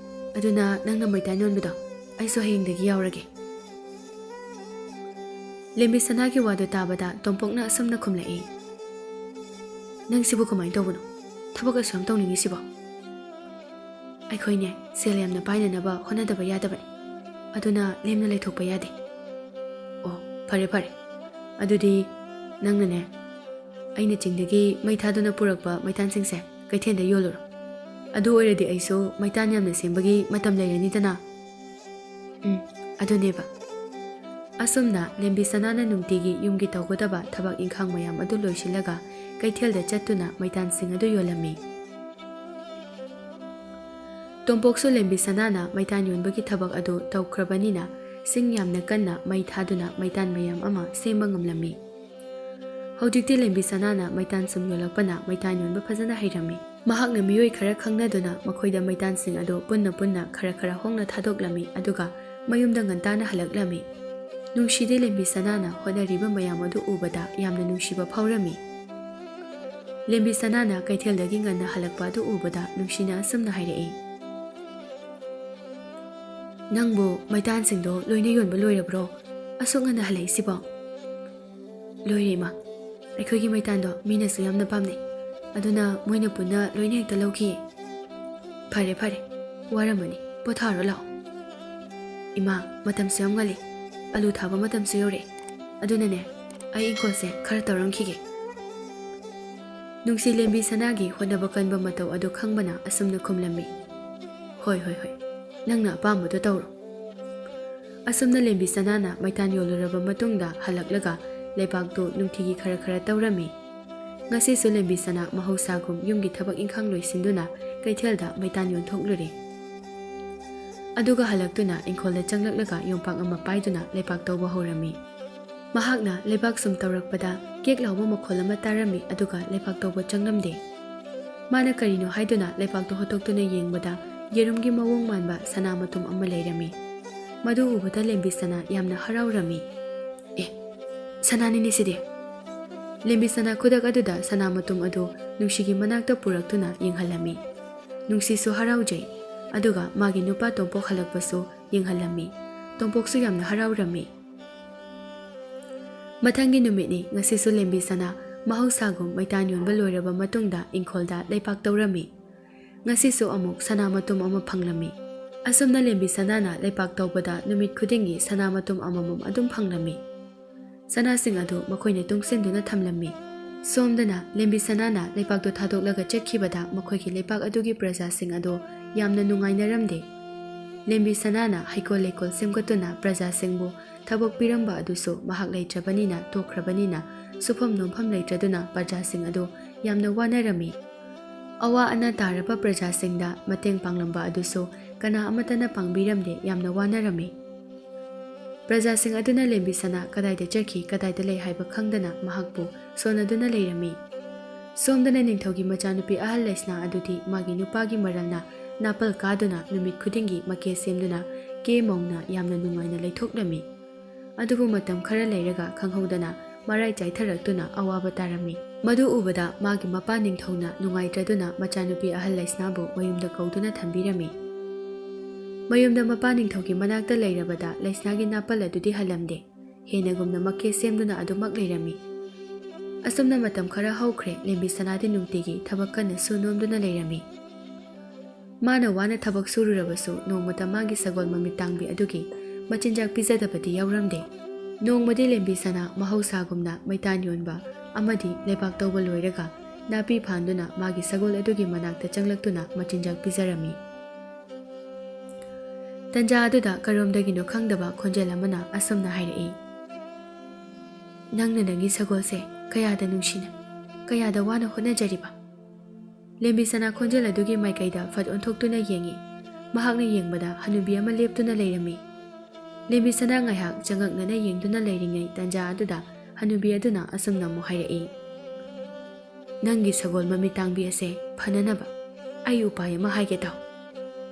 ꯑꯗꯨꯅ ꯅꯪꯅ ꯃꯩꯇꯥꯟ ꯌꯣꯟꯕꯗꯣ ꯑꯩꯁꯨ ꯍꯌꯦꯡꯗꯒꯤ ꯌꯥꯎꯔꯒꯦ꯫" ꯂꯦꯝꯕꯤ ꯁꯅꯥꯒꯤ ꯋꯥꯗꯨ ꯇꯥꯕꯗ ꯇꯣꯝꯄꯣꯛꯅ ꯑꯁꯨꯝꯅ ꯈꯨꯝꯂꯛꯏ, "ꯅꯪ ꯁꯤꯕꯨ ꯀꯃꯥꯏꯅ ꯇꯧꯕꯅꯣ? ꯊꯕꯛ ꯑꯁꯨꯛ ꯌꯥꯝ ꯇꯧꯅꯤꯡꯉꯤꯁꯤꯕꯣ?" "ꯑꯩꯈꯣꯏꯅꯦ, ꯁꯦꯜ ꯌꯥꯝꯅ ꯄꯥꯏꯅꯅꯕ ꯍꯣꯠꯅꯗꯕ ꯌꯥꯗꯕꯅꯤ꯫ ꯑꯗꯨꯅ ꯂꯦꯝꯅ ꯂꯩꯊꯣꯛꯄ ꯌꯥꯗꯦ꯫" "ꯑꯣ, ꯐꯔꯦ, ꯐꯔꯦ꯫ ꯑꯗꯨꯗꯤ ꯅꯪꯅꯅꯦ, ꯑꯩꯅ ꯆꯤꯡꯗꯒꯤ ꯃꯩ ꯊꯥꯗꯨꯅ ꯄꯨꯔꯛꯄ ꯃꯩꯇꯥꯟꯁꯤꯡꯁꯦ ꯀꯩꯊꯦꯜꯗ ꯌꯣꯜꯂꯨꯔꯣ꯫ ꯑꯗꯨ ꯑꯣꯏꯔꯗꯤ ꯑꯩꯁꯨ ꯃꯩꯇꯥꯟ ꯌꯥꯝꯅ ꯁꯦꯝꯕꯒꯤ ꯃꯇꯝ ꯂꯩꯔꯅꯤꯗꯅ꯫" "ꯎꯝ, ꯑꯗꯨꯅꯦꯕ꯫" ꯑꯁꯨꯝꯅ ꯂꯦꯝꯕꯤ ꯁꯅꯥꯅ ꯅꯨꯡꯇꯤꯒꯤ ꯌꯨꯝꯒꯤ ꯇꯧꯒꯗꯕ ꯊꯕꯛ ꯏꯪꯈꯥꯡ ꯃꯌꯥꯝ ꯑꯗꯨ ꯂꯣꯏꯁꯤꯜꯂꯒ ꯀꯩꯊꯦꯜꯗ ꯆꯠꯇꯨꯅ ꯃꯩꯇꯥꯟꯁꯤꯡ ꯑꯗꯨ ꯌꯣꯜꯂꯝꯃꯤ꯫ ꯇꯣꯝꯄꯣꯛꯁꯨ ꯂꯦꯝꯕꯤ ꯁꯅꯥꯅ ꯃꯩꯇꯥꯟ ꯌꯣꯟꯕꯒꯤ ꯊꯕꯛ ꯑꯗꯨ ꯇꯧꯈ꯭ꯔꯕꯅꯤꯅ ꯁꯤꯡ ꯌꯥꯝꯅ ꯀꯟꯅ ꯃꯩ ꯊꯥꯗꯨꯅ ꯃꯩꯇꯥꯟ ꯃꯌꯥꯝ ꯑꯃ ꯁꯦꯝꯕ ꯉꯝꯂꯝꯃꯤ꯫ ꯍꯧꯖꯤꯛꯇꯤ ꯂꯦꯝꯕꯤ ꯁꯅꯥꯅ ꯃꯩꯇꯥꯟ ꯁꯨꯝ ꯌꯣꯜꯂꯛꯄꯅ ꯃꯩꯇꯥꯟ ꯌꯣꯟꯕ ꯐꯖꯅ ꯍꯩꯔꯝꯃꯤ꯫ ꯃꯍꯥꯛꯅ ꯃꯤꯑꯣꯏ ꯈꯔ ꯈꯪꯅꯗꯨꯅ ꯃꯈꯣꯏꯗ ꯃꯩꯇꯥꯟꯁꯤꯡ ꯑꯗꯨ ꯄꯨꯟꯅ ꯄꯨꯟꯅ ꯈꯔ ꯈꯔ ꯍꯣꯡꯅ ꯊꯥꯗꯣꯛꯂꯝꯃꯤ, ꯑꯗꯨꯒ ꯃꯌꯨꯝꯗ ꯉꯟꯇꯥꯅ ꯍꯜꯂꯛꯂꯝꯃꯤ꯫ ꯅꯨꯡꯁꯤꯗꯤ ꯂꯦꯝꯕꯤ ꯁꯅꯥꯅ ꯍꯣꯠꯅꯔꯤꯕ ꯃꯌꯥꯝ ꯑꯗꯨ ꯎꯕꯗ ꯌꯥꯝꯅ ꯅꯨꯡꯁꯤꯕ ꯐꯥꯎꯔꯝꯃꯤ꯫ ꯂꯦꯝꯕꯤ ꯁꯅꯥꯅ ꯀꯩꯊꯦꯜꯗꯒꯤ ꯉꯟꯅ ꯍꯜꯂꯛꯄ ꯑꯗꯨ ꯎꯕꯗ ꯅꯨꯡꯁꯤꯅ ꯑꯁꯨꯝꯅ ꯍꯥꯏꯔꯛꯏ, "ꯅꯪꯕꯨ ꯃꯩꯇꯥꯟꯁꯤꯡꯗꯣ ꯂꯣꯏꯅ ꯌꯣꯟꯕ ꯂꯣꯏꯔꯕ꯭ꯔꯣ? ꯑꯁꯨꯛ ꯉꯟꯅ ꯍꯜꯂꯛꯏꯁꯤꯕꯣ?" "ꯂꯣꯏꯔꯦ ꯏꯃꯥ, ꯑꯩꯈꯣꯏꯒꯤ ꯃꯩꯇꯥꯟꯗꯣ ꯃꯤꯅꯁꯨ ꯌꯥꯝꯅ ꯄꯥꯝꯅꯩ, ꯑꯗꯨꯅ ꯃꯣꯏꯅ ꯄꯨꯟꯅ ꯂꯣꯏꯅ ꯍꯦꯛꯇ ꯂꯧꯈꯤꯌꯦ꯫" "ꯐꯔꯦ, ꯐꯔꯦ, "ꯋꯥꯔꯝꯃꯅꯤ, ꯄꯣꯊꯥꯔꯣ ꯂꯥꯛꯑꯣ꯫" "ꯏꯃꯥ, ꯃꯇꯝꯁꯨ ꯌꯥꯝ ꯉꯜꯂꯤ, ꯑꯂꯨ ꯊꯥꯕ ꯃꯇꯝꯁꯨ ꯌꯧꯔꯛꯑꯦ꯫ ꯑꯗꯨꯅꯅꯦ, ꯑꯩ ꯏꯪꯈꯣꯜꯁꯦ ꯈꯔ ꯇꯧꯔꯝꯈꯤꯒꯦ꯫" ꯅꯨꯡꯁꯤ ꯂꯦꯝꯕꯤ ꯁꯅꯥꯒꯤ ꯍꯣꯠꯅꯕ ꯀꯟꯕ ꯃꯇꯧ ꯑꯗꯨ ꯈꯪꯕꯅ ꯑꯁꯨꯝꯅ ꯈꯨꯝꯂꯝꯃꯤ, "ꯍꯣꯏ, ꯍꯣꯏ, ꯍꯣꯏ, ꯅꯪꯅ ꯑꯄꯥꯝꯕꯗꯣ ꯇꯧꯔꯣ꯫" ꯑꯁꯨꯝꯅ ꯂꯦꯝꯕꯤ ꯁꯅꯥꯅ ꯃꯩꯇꯥꯟ ꯌꯣꯜꯂꯨꯔꯕ ꯃꯇꯨꯡꯗ ꯍꯜꯂꯛꯂꯒ ꯂꯩꯕꯥꯛꯇꯨ ꯅꯨꯡꯇꯤꯒꯤ ꯈꯔ ꯈꯔ ꯇꯧꯔꯝꯃꯤ꯫ ꯉꯁꯤꯁꯨ ꯂꯦꯝꯕꯤ ꯁꯅꯥ ꯃꯍꯧꯁꯥꯒꯨꯝ ꯌꯨꯝꯒꯤ ꯊꯕꯛ ꯏꯪꯈꯥꯡ ꯂꯣꯏꯁꯤꯟꯗꯨꯅ ꯀꯩꯊꯦꯜꯗ ꯃꯩꯇꯥꯟ ꯌꯣꯟꯊꯣꯛꯂꯨꯔꯦ꯫ ꯑꯗꯨꯒ ꯍꯜꯂꯛꯇꯨꯅ ꯏꯪꯈꯣꯜꯗ ꯆꯪꯂꯛꯂꯒ ꯌꯣꯝꯄꯥꯛ ꯑꯃ ꯄꯥꯏꯗꯨꯅ ꯂꯩꯕꯥꯛ ꯇꯧꯕ ꯍꯧꯔꯝꯃꯤ꯫ ꯃꯍꯥꯛꯅ ꯂꯩꯕꯥꯛ ꯁꯨꯝ ꯇꯧꯔꯛꯄꯗ ꯀꯦꯛ ꯂꯥꯎꯕ ꯃꯈꯣꯜ ꯑꯃ ꯇꯥꯔꯝꯃꯤ, ꯑꯗꯨꯒ ꯂꯩꯕꯥꯛ ꯇꯧꯕ ꯆꯪꯂꯝꯗꯦ꯫ ꯃꯥꯅ ꯀꯔꯤꯅꯣ ꯍꯥꯏꯗꯨꯅ ꯂꯩꯕꯥꯛꯇꯨ ꯍꯣꯠꯇꯣꯛꯇꯨꯅ ꯌꯦꯡꯕꯗ ꯌꯦꯔꯨꯝꯒꯤ ꯃꯑꯣꯡ ꯃꯥꯟꯕ ꯁꯅꯥ ꯃꯇꯨꯝ ꯑꯃ ꯂꯩꯔꯝꯃꯤ꯫ ꯃꯗꯨ ꯎꯕꯗ ꯂꯦꯝꯕꯤ ꯁꯅꯥ ꯌꯥꯝꯅ ꯍꯔꯥꯎꯔꯝꯃꯤ꯫ "ꯑꯦ, ꯁꯅꯥꯅꯤꯅꯦ ꯁꯤꯗꯤ!" ꯂꯦꯝꯕꯤ ꯁꯅꯥ ꯈꯨꯗꯛ ꯑꯗꯨꯗ ꯁꯅꯥ ꯃꯇꯨꯝ ꯑꯗꯨ ꯅꯨꯡꯁꯤꯒꯤ ꯃꯅꯥꯛꯇ ꯄꯨꯔꯛꯇꯨꯅ ꯌꯦꯡꯍꯜꯂꯝꯃꯤ꯫ ꯅꯨꯡꯁꯤꯁꯨ ꯍꯔꯥꯎꯖꯩ, ꯑꯗꯨꯒ ꯃꯥꯒꯤ ꯅꯨꯄꯥ ꯇꯣꯝꯄꯣꯛ ꯍꯜꯂꯛꯄꯁꯨ ꯌꯦꯡꯍꯜꯂꯝꯃꯤ꯫ ꯇꯣꯝꯄꯣꯛꯁꯨ ꯌꯥꯝꯅ ꯍꯔꯥꯎꯔꯝꯃꯤ꯫ ꯃꯊꯪꯒꯤ ꯅꯨꯃꯤꯠꯅꯤ꯫ ꯉꯁꯤꯁꯨ ꯂꯦꯝꯕꯤ ꯁꯅꯥ ꯃꯍꯧꯁꯥꯒꯨꯝ ꯃꯩꯇꯥꯟ ꯌꯣꯟꯕ ꯂꯣꯏꯔꯕ ꯃꯇꯨꯡꯗ ꯏꯪꯈꯣꯜꯗ ꯂꯩꯄꯥꯛ ꯇꯧꯔꯝꯃꯤ꯫ ꯉꯁꯤꯁꯨ ꯑꯃꯨꯛ ꯁꯅꯥ ꯃꯇꯨꯝ ꯑꯃ ꯐꯪꯂꯝꯃꯤ꯫ ꯑꯁꯨꯝꯅ ꯂꯦꯝꯕꯤ ꯁꯅꯥꯅ ꯂꯩꯄꯥꯛ ꯇꯧꯕꯗ ꯅꯨꯃꯤꯠ ꯈꯨꯗꯤꯡꯒꯤ ꯁꯅꯥ ꯃꯇꯨꯝ ꯑꯃꯃꯝ ꯑꯗꯨꯝ ꯐꯪꯂꯝꯃꯤ꯫ ꯁꯅꯥꯁꯤꯡ ꯑꯗꯨ ꯃꯈꯣꯏꯅ ꯇꯨꯡꯁꯤꯟꯗꯨꯅ ꯊꯝꯂꯝꯃꯤ꯫ ꯁꯣꯝꯗꯅ ꯂꯦꯝꯕꯤ ꯁꯅꯥꯅ ꯂꯩꯄꯥꯛꯇꯨ ꯊꯥꯗꯣꯛꯂꯒ ꯆꯠꯈꯤꯕꯗ ꯃꯈꯣꯏꯒꯤ ꯂꯩꯄꯥꯛ ꯑꯗꯨꯒꯤ ꯄ꯭ꯔꯖꯥꯁꯤꯡ ꯑꯗꯨ ꯌꯥꯝꯅ ꯅꯨꯡꯉꯥꯏꯅꯔꯝꯗꯦ꯫ ꯂꯦꯝꯕꯤ ꯁꯅꯥꯅ ꯍꯩꯀꯣꯜ ꯂꯩꯀꯣꯜ ꯁꯦꯝꯒꯠꯇꯨꯅ ꯄ꯭ꯔꯖꯥꯁꯤꯡꯕꯨ ꯊꯕꯛ ꯄꯤꯔꯝꯕ ꯑꯗꯨꯁꯨ ꯃꯍꯥꯛ ꯂꯩꯇ꯭ꯔꯕꯅꯤꯅ ꯇꯣꯛꯈ꯭ꯔꯕꯅꯤꯅ ꯁꯨꯐꯝ ꯅꯣꯝꯐꯝ ꯂꯩꯇ꯭ꯔꯗꯨꯅ ꯄ꯭ꯔꯖꯥꯁꯤꯡ ꯑꯗꯨ ꯌꯥꯝꯅ ꯋꯥꯅꯔꯝꯃꯤ꯫ ꯑꯋꯥ ꯑꯅꯥ ꯇꯥꯔꯕ ꯄ꯭ꯔꯖꯥꯁꯤꯡꯗ ꯃꯇꯦꯡ ꯄꯥꯡꯂꯝꯕ ꯑꯗꯨꯁꯨ ꯀꯅꯥ ꯑꯃꯠꯇꯅ ꯄꯥꯡꯕꯤꯔꯝꯗꯦ, ꯌꯥꯝꯅ ꯋꯥꯅꯔꯝꯃꯤ꯫ ꯄ꯭ꯔꯖꯥꯁꯤꯡ ꯑꯗꯨꯅ ꯂꯦꯝꯕꯤ ꯁꯅꯥ ꯀꯗꯥꯏꯗ ꯆꯠꯈꯤ, ꯀꯗꯥꯏꯗ ꯂꯩ ꯍꯥꯏꯕ ꯈꯪꯗꯅ ꯃꯍꯥꯛꯄꯨ ꯁꯣꯟꯅꯗꯨꯅ ꯂꯩꯔꯝꯃꯤ꯫ ꯁꯣꯝꯗꯅ ꯅꯤꯡꯊꯧꯒꯤ ꯃꯆꯥꯅꯨꯄꯤ ꯑꯍꯜ ꯂꯩꯁꯅꯥ ꯑꯗꯨꯗꯤ ꯃꯥꯒꯤ ꯅꯨꯄꯥꯒꯤ ꯃꯔꯜꯅ ꯅꯥꯄꯜ ꯀꯥꯗꯨꯅ ꯅꯨꯃꯤꯠ ꯈꯨꯗꯤꯡꯒꯤ ꯃꯀꯦ ꯁꯦꯝꯗꯨꯅ ꯀꯦ ꯃꯧꯅ ꯌꯥꯝꯅ ꯅꯨꯡꯉꯥꯏꯅ ꯂꯩꯊꯣꯛꯂꯝꯃꯤ꯫ ꯑꯗꯨꯕꯨ ꯃꯇꯝ ꯈꯔ ꯂꯩꯔꯒ ꯈꯪꯍꯧꯗꯅ ꯃꯔꯥꯏ ꯆꯥꯏꯊꯔꯛꯇꯨꯅ ꯑꯋꯥꯕ ꯇꯥꯔꯝꯃꯤ꯫ ꯃꯗꯨ ꯎꯕꯗ ꯃꯥꯒꯤ ꯃꯄꯥ ꯅꯤꯡꯊꯧꯅ ꯅꯨꯡꯉꯥꯏꯇ꯭ꯔꯗꯨꯅ ꯃꯆꯥꯅꯨꯄꯤ ꯑꯍꯜ ꯂꯩꯁꯅꯥꯕꯨ ꯃꯌꯨꯝꯗ ꯀꯧꯗꯨꯅ ꯊꯝꯕꯤꯔꯝꯃꯤ꯫ ꯃꯌꯨꯝꯗ ꯃꯄꯥ ꯅꯤꯡꯊꯧꯒꯤ ꯃꯅꯥꯛꯇ ꯂꯩꯔꯕꯗ ꯂꯩꯁꯅꯥꯒꯤ ꯅꯥꯄꯜ ꯑꯗꯨꯗꯤ ꯍꯜꯂꯝꯗꯦ꯫ ꯍꯦꯟꯅꯒꯨꯝꯅ ꯃꯀꯦ ꯁꯦꯝꯗꯨꯅ ꯑꯗꯨꯃꯛ ꯂꯩꯔꯝꯃꯤ꯫ ꯑꯁꯨꯝꯅ ꯃꯇꯝ ꯈꯔ ꯍꯧꯈ꯭ꯔꯦ꯫ ꯂꯦꯝꯕꯤ ꯁꯅꯥꯗꯤ ꯅꯨꯡꯇꯤꯒꯤ ꯊꯕꯛ ꯀꯟꯅ ꯁꯨ ꯅꯣꯝꯗꯨꯅ ꯂꯩꯔꯝꯃꯤ꯫ ꯃꯥꯅ ꯋꯥꯅ ꯊꯕꯛ ꯁꯨꯔꯨꯔꯕꯁꯨ ꯅꯣꯡꯃꯇ ꯃꯥꯒꯤ ꯁꯒꯣꯜ ꯃꯃꯤꯠ ꯇꯥꯡꯕꯤ ꯑꯗꯨꯒꯤ ꯃꯆꯤꯟꯖꯥꯛ ꯄꯤꯖꯗꯕꯗꯤ ꯌꯥꯎꯔꯝꯗꯦ꯫ ꯅꯣꯡꯃꯗꯤ ꯂꯦꯝꯕꯤ ꯁꯅꯥ ꯃꯍꯧꯁꯥꯒꯨꯝꯅ ꯃꯩꯇꯥꯟ ꯌꯣꯟꯕ ꯑꯃꯗꯤ ꯂꯩꯕꯥꯛ ꯇꯧꯕ ꯂꯣꯏꯔꯒ ꯅꯥꯄꯤ ꯐꯥꯟꯗꯨꯅ ꯃꯥꯒꯤ ꯁꯒꯣꯜ ꯑꯗꯨꯒꯤ ꯃꯅꯥꯛꯇ ꯆꯪꯂꯛꯇꯨꯅ ꯃꯆꯤꯟꯖꯥꯛ ꯄꯤꯖꯔꯝꯃꯤ꯫ ꯇꯟꯖꯥ ꯑꯗꯨꯗ ꯀꯔꯣꯝꯗꯒꯤꯅꯣ ꯈꯪꯗꯕ ꯈꯣꯟꯖꯦꯜ ꯑꯃꯅ ꯑꯁꯨꯝꯅ ꯍꯥꯏꯔꯛꯏ, "ꯅꯪꯅ ꯅꯪꯒꯤ ꯁꯒꯣꯜꯁꯦ ꯀꯌꯥꯗ ꯅꯨꯡꯁꯤꯅ, ꯀꯌꯥꯗ ꯋꯥꯅ ꯍꯣꯠꯅꯖꯔꯤꯕ?" ꯂꯦꯝꯕꯤ ꯁꯅꯥ ꯈꯣꯟꯖꯦꯜ ꯑꯗꯨꯒꯤ ꯃꯥꯏꯀꯩꯗ ꯐꯠ ꯑꯣꯟꯊꯣꯛꯇꯨꯅ ꯌꯦꯡꯉꯤ꯫ ꯃꯍꯥꯛꯅ ꯌꯦꯡꯕꯗ ꯍꯅꯨꯕꯤ ꯑꯃ ꯂꯦꯞꯇꯨꯅ ꯂꯩꯔꯝꯃꯤ꯫ ꯂꯦꯝꯕꯤ ꯁꯅꯥ ꯉꯥꯏꯍꯥꯛ ꯆꯉꯛꯅꯅ ꯌꯦꯡꯗꯨꯅ ꯂꯩꯔꯤꯉꯩ ꯇꯟꯖꯥ ꯑꯗꯨꯗ ꯍꯅꯨꯕꯤ ꯑꯗꯨꯅ ꯑꯁꯨꯝꯅ ꯑꯃꯨꯛ ꯍꯥꯏꯔꯛꯏ, "ꯅꯪꯒꯤ ꯁꯒꯣꯜ ꯃꯃꯤꯠ ꯇꯥꯡꯕꯤ ꯑꯁꯦ ꯐꯅꯅꯕ ꯑꯩ ꯎꯄꯥꯏ ꯑꯃ ꯍꯥꯏꯒꯦ ꯇꯥꯎ꯫"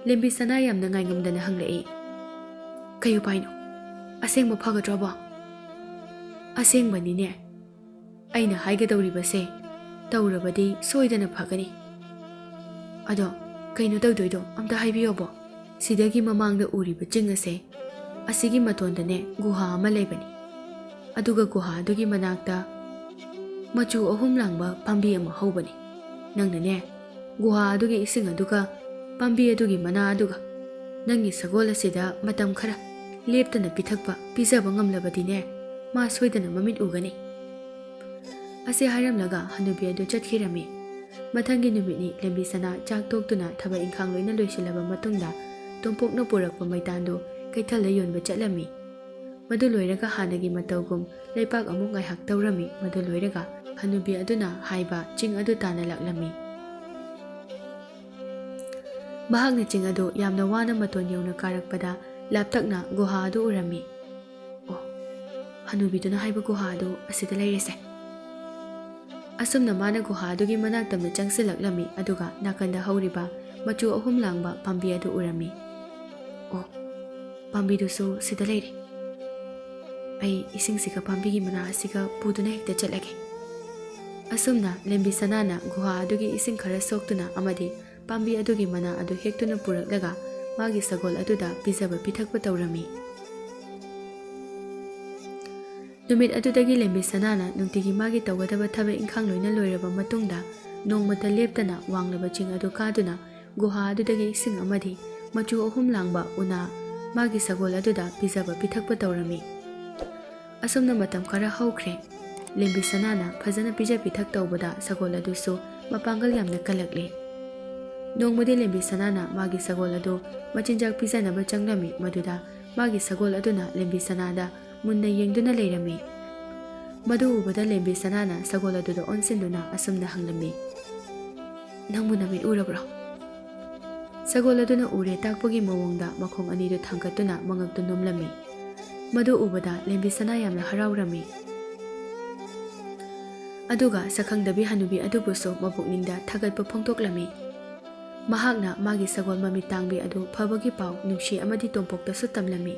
ꯂꯦꯝꯕꯤ ꯁꯅꯥ ꯌꯥꯝꯅ ꯉꯥꯏꯉꯝꯗꯅ ꯍꯪꯂꯛꯏ, "ꯀꯩ ꯎꯄꯥꯏꯅꯣ? ꯑꯁꯦꯡꯕ ꯐꯒꯗ꯭ꯔꯣꯕꯣ?" "ꯑꯁꯦꯡꯕꯅꯤꯅꯦ꯫ ꯑꯩꯅ ꯍꯥꯏꯒꯗꯧꯔꯤꯕꯁꯦ ꯇꯧꯔꯕꯗꯤ ꯁꯣꯏꯗꯅ ꯐꯒꯅꯤ꯫ ꯑꯗꯣ ꯀꯩꯅꯣ ꯇꯧꯗꯣꯏꯗꯣ ꯑꯝꯇ ꯍꯥꯏꯕꯤꯌꯣꯕꯣ꯫ ꯁꯤꯗꯒꯤ ꯃꯃꯥꯡꯗ ꯎꯔꯤꯕ ꯆꯤꯡ ꯑꯁꯦ, ꯑꯁꯤꯒꯤ ꯃꯇꯣꯟꯗꯅꯦ ꯒꯨꯍꯥ ꯑꯃ ꯂꯩꯕꯅꯤ꯫ ꯑꯗꯨꯒ ꯒꯨꯍꯥ ꯑꯗꯨꯒꯤ ꯃꯅꯥꯛꯇ ꯃꯆꯨ ꯑꯍꯨꯝ ꯂꯥꯡꯕ ꯄꯥꯝꯕꯤ ꯑꯃ ꯍꯧꯕꯅꯤ꯫ ꯅꯪꯅꯅꯦ ꯒꯨꯍꯥ ꯑꯗꯨꯒꯤ ꯏꯁꯤꯡ ꯑꯗꯨꯒ ꯄꯥꯝꯕꯤ ꯑꯗꯨꯒꯤ ꯃꯅꯥ ꯑꯗꯨꯒ ꯅꯪꯒꯤ ꯁꯒꯣꯜ ꯑꯁꯤꯗ ꯃꯇꯝ ꯈꯔ ꯂꯦꯞꯇꯅ ꯄꯤꯊꯛꯄ ꯄꯤꯖꯕ ꯉꯝꯂꯕꯗꯤꯅꯦ, ꯃꯥ ꯁꯣꯏꯗꯅ ꯃꯃꯤꯠ ꯎꯒꯅꯤ꯫" ꯑꯁꯤ ꯍꯥꯏꯔꯝꯂꯒ ꯍꯅꯨꯕꯤ ꯑꯗꯨ ꯆꯠꯈꯤꯔꯝꯃꯤ꯫ ꯃꯊꯪꯒꯤ ꯅꯨꯃꯤꯠꯅꯤ ꯂꯦꯝꯕꯤ ꯁꯅꯥ ꯆꯥꯛ ꯇꯣꯛꯇꯨꯅ ꯊꯕꯛ ꯏꯪꯈꯥꯡ ꯂꯣꯏꯅ ꯂꯣꯏꯁꯤꯜꯂꯕ ꯃꯇꯨꯡꯗ ꯇꯣꯝꯄꯣꯛꯅ ꯄꯨꯔꯛꯄ ꯃꯩꯇꯥꯟꯗꯨ ꯀꯩꯊꯦꯜꯗ ꯌꯣꯟꯕ ꯆꯠꯂꯝꯃꯤ꯫ ꯃꯗꯨ ꯂꯣꯏꯔꯒ ꯍꯥꯟꯅꯒꯤ ꯃꯇꯧꯒꯨꯝ ꯂꯩꯄꯥꯛ ꯑꯃꯨꯛ ꯉꯥꯏꯍꯥꯛ ꯇꯧꯔꯝꯃꯤ꯫ ꯃꯗꯨ ꯂꯣꯏꯔꯒ ꯍꯅꯨꯕꯤ ꯑꯗꯨꯅ ꯍꯥꯏꯕ ꯆꯤꯡ ꯑꯗꯨ ꯇꯥꯟꯅ ꯂꯥꯛꯂꯝꯃꯤ꯫ ꯃꯍꯥꯛꯅ ꯆꯤꯡ ꯑꯗꯨ ꯌꯥꯝꯅ ꯋꯥꯅ ꯃꯇꯣꯟ ꯌꯧꯅ ꯀꯥꯔꯛꯄꯗ ꯂꯥꯞꯇꯛꯅ ꯒꯨꯍꯥ ꯑꯗꯨ ꯎꯔꯝꯃꯤ꯫ "ꯑꯣ, ꯍꯅꯨꯕꯤꯗꯨꯅ ꯍꯥꯏꯕ ꯒꯨꯍꯥ ꯑꯗꯨ ꯑꯁꯤꯗ ꯂꯩꯔꯦꯁꯦ꯫" ꯑꯁꯨꯝꯅ ꯃꯥꯅ ꯒꯨꯍꯥ ꯑꯗꯨꯒꯤ ꯃꯅꯥꯛ ꯇꯝꯅ ꯆꯪꯁꯤꯜꯂꯛꯂꯝꯃꯤ, ꯑꯗꯨꯒ ꯅꯥꯀꯟꯗ ꯍꯧꯔꯤꯕ ꯃꯆꯨ ꯑꯍꯨꯝ ꯂꯥꯡꯕ ꯄꯥꯝꯕꯤ ꯑꯗꯨ ꯎꯔꯝꯃꯤ꯫ "ꯑꯣ, ꯄꯥꯝꯕꯤꯗꯨꯁꯨ ꯁꯤꯗ ꯂꯩꯔꯦ꯫ ꯑꯩ ꯏꯁꯤꯡꯁꯤꯒ ꯄꯥꯝꯕꯤꯒꯤ ꯃꯅꯥ ꯑꯁꯤꯒ ꯄꯨꯗꯨꯅ ꯍꯦꯛꯇ ꯆꯠꯂꯒꯦ꯫" ꯑꯁꯨꯝꯅ ꯂꯦꯝꯕꯤ ꯁꯅꯥꯅ ꯒꯨꯍꯥ ꯑꯗꯨꯒꯤ ꯏꯁꯤꯡ ꯈꯔ ꯁꯣꯛꯇꯨꯅ ꯑꯃꯗꯤ ꯄꯥꯝꯕꯤ ꯑꯗꯨꯒꯤ ꯃꯅꯥ ꯑꯗꯨ ꯍꯦꯛꯇꯨꯅ ꯄꯨꯔꯛꯂꯒ ꯃꯥꯒꯤ ꯁꯒꯣꯜ ꯑꯗꯨꯗ ꯄꯤꯖꯕ ꯄꯤꯊꯛꯄ ꯇꯧꯔꯝꯃꯤ꯫ ꯅꯨꯃꯤꯠ ꯑꯗꯨꯗꯒꯤ ꯂꯦꯝꯕꯤ ꯁꯅꯥꯅ ꯅꯨꯡꯇꯤꯒꯤ ꯃꯥꯒꯤ ꯇꯧꯒꯗꯕ ꯊꯕꯛ ꯏꯪꯈꯥꯡ ꯂꯣꯏꯅ ꯂꯣꯏꯔꯕ ꯃꯇꯨꯡꯗ ꯅꯣꯡꯃꯇ ꯂꯦꯞꯇꯅ ꯋꯥꯡꯂꯕ ꯆꯤꯡ ꯑꯗꯨ ꯀꯥꯗꯨꯅ ꯒꯨꯍꯥ ꯑꯗꯨꯗꯒꯤ ꯏꯁꯤꯡ ꯑꯃꯗꯤ ꯃꯆꯨ ꯑꯍꯨꯝ ꯂꯥꯡꯕ ꯎꯅꯥ ꯃꯥꯒꯤ ꯁꯒꯣꯜ ꯑꯗꯨꯗ ꯄꯤꯖꯕ ꯄꯤꯊꯛꯄ ꯇꯧꯔꯝꯃꯤ꯫ ꯑꯁꯨꯝꯅ ꯃꯇꯝ ꯈꯔ ꯍꯧꯈ꯭ꯔꯦ꯫ ꯂꯦꯝꯕꯤ ꯁꯅꯥꯅ ꯐꯖꯅ ꯄꯤꯖ ꯄꯤꯊꯛ ꯇꯧꯕꯗ ꯁꯒꯣꯜ ꯑꯗꯨꯁꯨ ꯃꯄꯥꯡꯒꯜ ꯌꯥꯝꯅ ꯀꯜꯂꯛꯂꯦ꯫ ꯅꯣꯡꯃꯗꯤ ꯂꯦꯝꯕꯤ ꯁꯅꯥꯅ ꯃꯥꯒꯤ ꯁꯒꯣꯜ ꯑꯗꯨ ꯃꯆꯤꯟꯖꯥꯛ ꯄꯤꯖꯅꯕ ꯆꯪꯂꯝꯃꯤ꯫ ꯃꯗꯨꯗ ꯃꯥꯒꯤ ꯁꯒꯣꯜ ꯑꯗꯨꯅ ꯂꯦꯝꯕꯤ ꯁꯅꯥꯗ ꯃꯨꯟꯅ ꯌꯦꯡꯗꯨꯅ ꯂꯩꯔꯝꯃꯤ꯫ ꯃꯗꯨ ꯎꯕꯗ ꯂꯦꯝꯕꯤ ꯁꯅꯥꯅ ꯁꯒꯣꯜ ꯑꯗꯨꯗ ꯑꯣꯟꯁꯤꯟꯗꯨꯅ ꯑꯁꯨꯝꯅ ꯍꯪꯂꯝꯃꯤ, "ꯅꯪꯕꯨ ꯅꯃꯤꯠ ꯎꯔꯕ꯭ꯔꯣ?" ꯁꯒꯣꯜ ꯑꯗꯨꯅ ꯎꯔꯦ ꯇꯥꯛꯄꯒꯤ ꯃꯑꯣꯡꯗ ꯃꯈꯣꯡ ꯑꯅꯤꯗꯨ ꯊꯥꯡꯒꯠꯇꯨꯅ ꯃꯉꯛꯇꯨ ꯅꯣꯝꯂꯝꯃꯤ꯫ ꯃꯗꯨ ꯎꯕꯗ ꯂꯦꯝꯕꯤ ꯁꯅꯥ ꯌꯥꯝꯅ ꯍꯔꯥꯎꯔꯝꯃꯤ꯫ ꯑꯗꯨꯒ ꯁꯛꯈꯪꯗꯕꯤ ꯍꯅꯨꯕꯤ ꯑꯗꯨꯕꯨꯁꯨ ꯃꯄꯨꯛꯅꯤꯡꯗ ꯊꯥꯒꯠꯄ ꯐꯣꯡꯗꯣꯛꯂꯝꯃꯤ꯫ ꯃꯍꯥꯛꯅ ꯃꯥꯒꯤ ꯁꯒꯣꯜ ꯃꯃꯤꯠ ꯇꯥꯡꯕꯤ ꯑꯗꯨ ꯐꯕꯒꯤ ꯄꯥꯎ ꯅꯨꯡꯁꯤ ꯑꯃꯗꯤ ꯇꯣꯝꯄꯣꯛꯇꯁꯨ ꯇꯝꯂꯝꯃꯤ꯫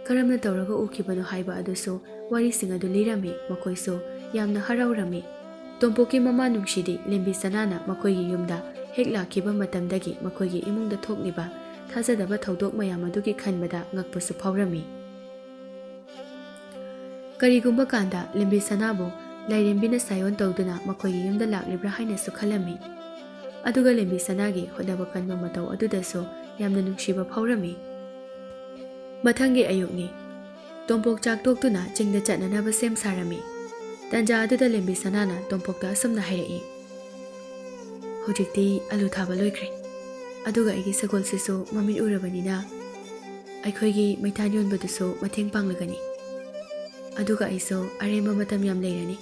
ꯀꯔꯝꯅ ꯇꯧꯔꯒ ꯎꯈꯤꯕꯅꯣ ꯍꯥꯏꯕ ꯑꯗꯨꯁꯨ ꯋꯥꯔꯤꯁꯤꯡ ꯑꯗꯨ ꯂꯤꯔꯝꯃꯤ꯫ ꯃꯈꯣꯏꯁꯨ ꯌꯥꯝꯅ ꯍꯔꯥꯎꯔꯝꯃꯤ꯫ ꯇꯣꯝꯄꯣꯛꯀꯤ ꯃꯃꯥ ꯅꯨꯡꯁꯤꯗꯤ ꯂꯦꯝꯕꯤ ꯁꯅꯥꯅ ꯃꯈꯣꯏꯒꯤ ꯌꯨꯝꯗ ꯍꯦꯛ ꯂꯥꯛꯈꯤꯕ ꯃꯇꯝꯗꯒꯤ ꯃꯈꯣꯏꯒꯤ ꯏꯃꯨꯡꯗ ꯊꯣꯛꯂꯤꯕ ꯊꯥꯖꯗꯕ ꯊꯧꯗꯣꯛ ꯃꯌꯥꯝ ꯑꯗꯨꯒꯤ ꯈꯟꯕꯗ ꯉꯛꯄꯁꯨ ꯐꯥꯎꯔꯝꯃꯤ꯫ ꯀꯔꯤꯒꯨꯝꯕ ꯀꯥꯟꯗ ꯂꯦꯝꯕꯤ ꯁꯅꯥꯕꯨ ꯂꯥꯏꯔꯦꯝꯕꯤꯅ ꯁꯥꯏꯑꯣꯟ ꯇꯧꯗꯨꯅ ꯃꯈꯣꯏꯒꯤ ꯌꯨꯝꯗ ꯂꯥꯛꯂꯤꯕ꯭ꯔꯥ ꯍꯥꯏꯅꯁꯨ ꯈꯜꯂꯝꯃꯤ꯫ ꯑꯗꯨꯒ ꯂꯦꯝꯕꯤ ꯁꯅꯥꯒꯤ ꯍꯣꯠꯅꯕ ꯀꯟꯕ ꯃꯇꯧ ꯑꯗꯨꯗꯁꯨ ꯌꯥꯝꯅ ꯅꯨꯡꯁꯤꯕ ꯐꯥꯎꯔꯝꯃꯤ꯫ ꯃꯊꯪꯒꯤ ꯑꯌꯨꯛꯅꯤ꯫ ꯇꯣꯝꯄꯣꯛ ꯆꯥꯛ ꯇꯣꯛꯇꯨꯅ ꯆꯤꯡꯗ ꯆꯠꯅꯅꯕ ꯁꯦꯝ ꯁꯥꯔꯝꯃꯤ꯫ ꯇꯟꯖꯥ ꯑꯗꯨꯗ ꯂꯦꯝꯕꯤ ꯁꯅꯥꯅ ꯇꯣꯝꯄꯣꯛꯇ ꯑꯁꯨꯝꯅ ꯍꯥꯏꯔꯛꯏ, "ꯍꯧꯖꯤꯛꯇꯤ ꯑꯂꯨ ꯊꯥꯕ ꯂꯣꯏꯈ꯭ꯔꯦ꯫ ꯑꯗꯨꯒ ꯑꯩꯒꯤ ꯁꯒꯣꯜꯁꯤꯁꯨ ꯃꯃꯤꯠ ꯎꯔꯕꯅꯤꯅ ꯑꯩꯈꯣꯏꯒꯤ ꯃꯩꯇꯥꯟ ꯌꯣꯟꯕꯗꯨꯁꯨ ꯃꯇꯦꯡ ꯄꯥꯡꯂꯒꯅꯤ꯫ ꯑꯗꯨꯒ ꯑꯩꯁꯨ ꯑꯔꯦꯝꯕ ꯃꯇꯝ ꯌꯥꯝ ꯂꯩꯔꯅꯤ꯫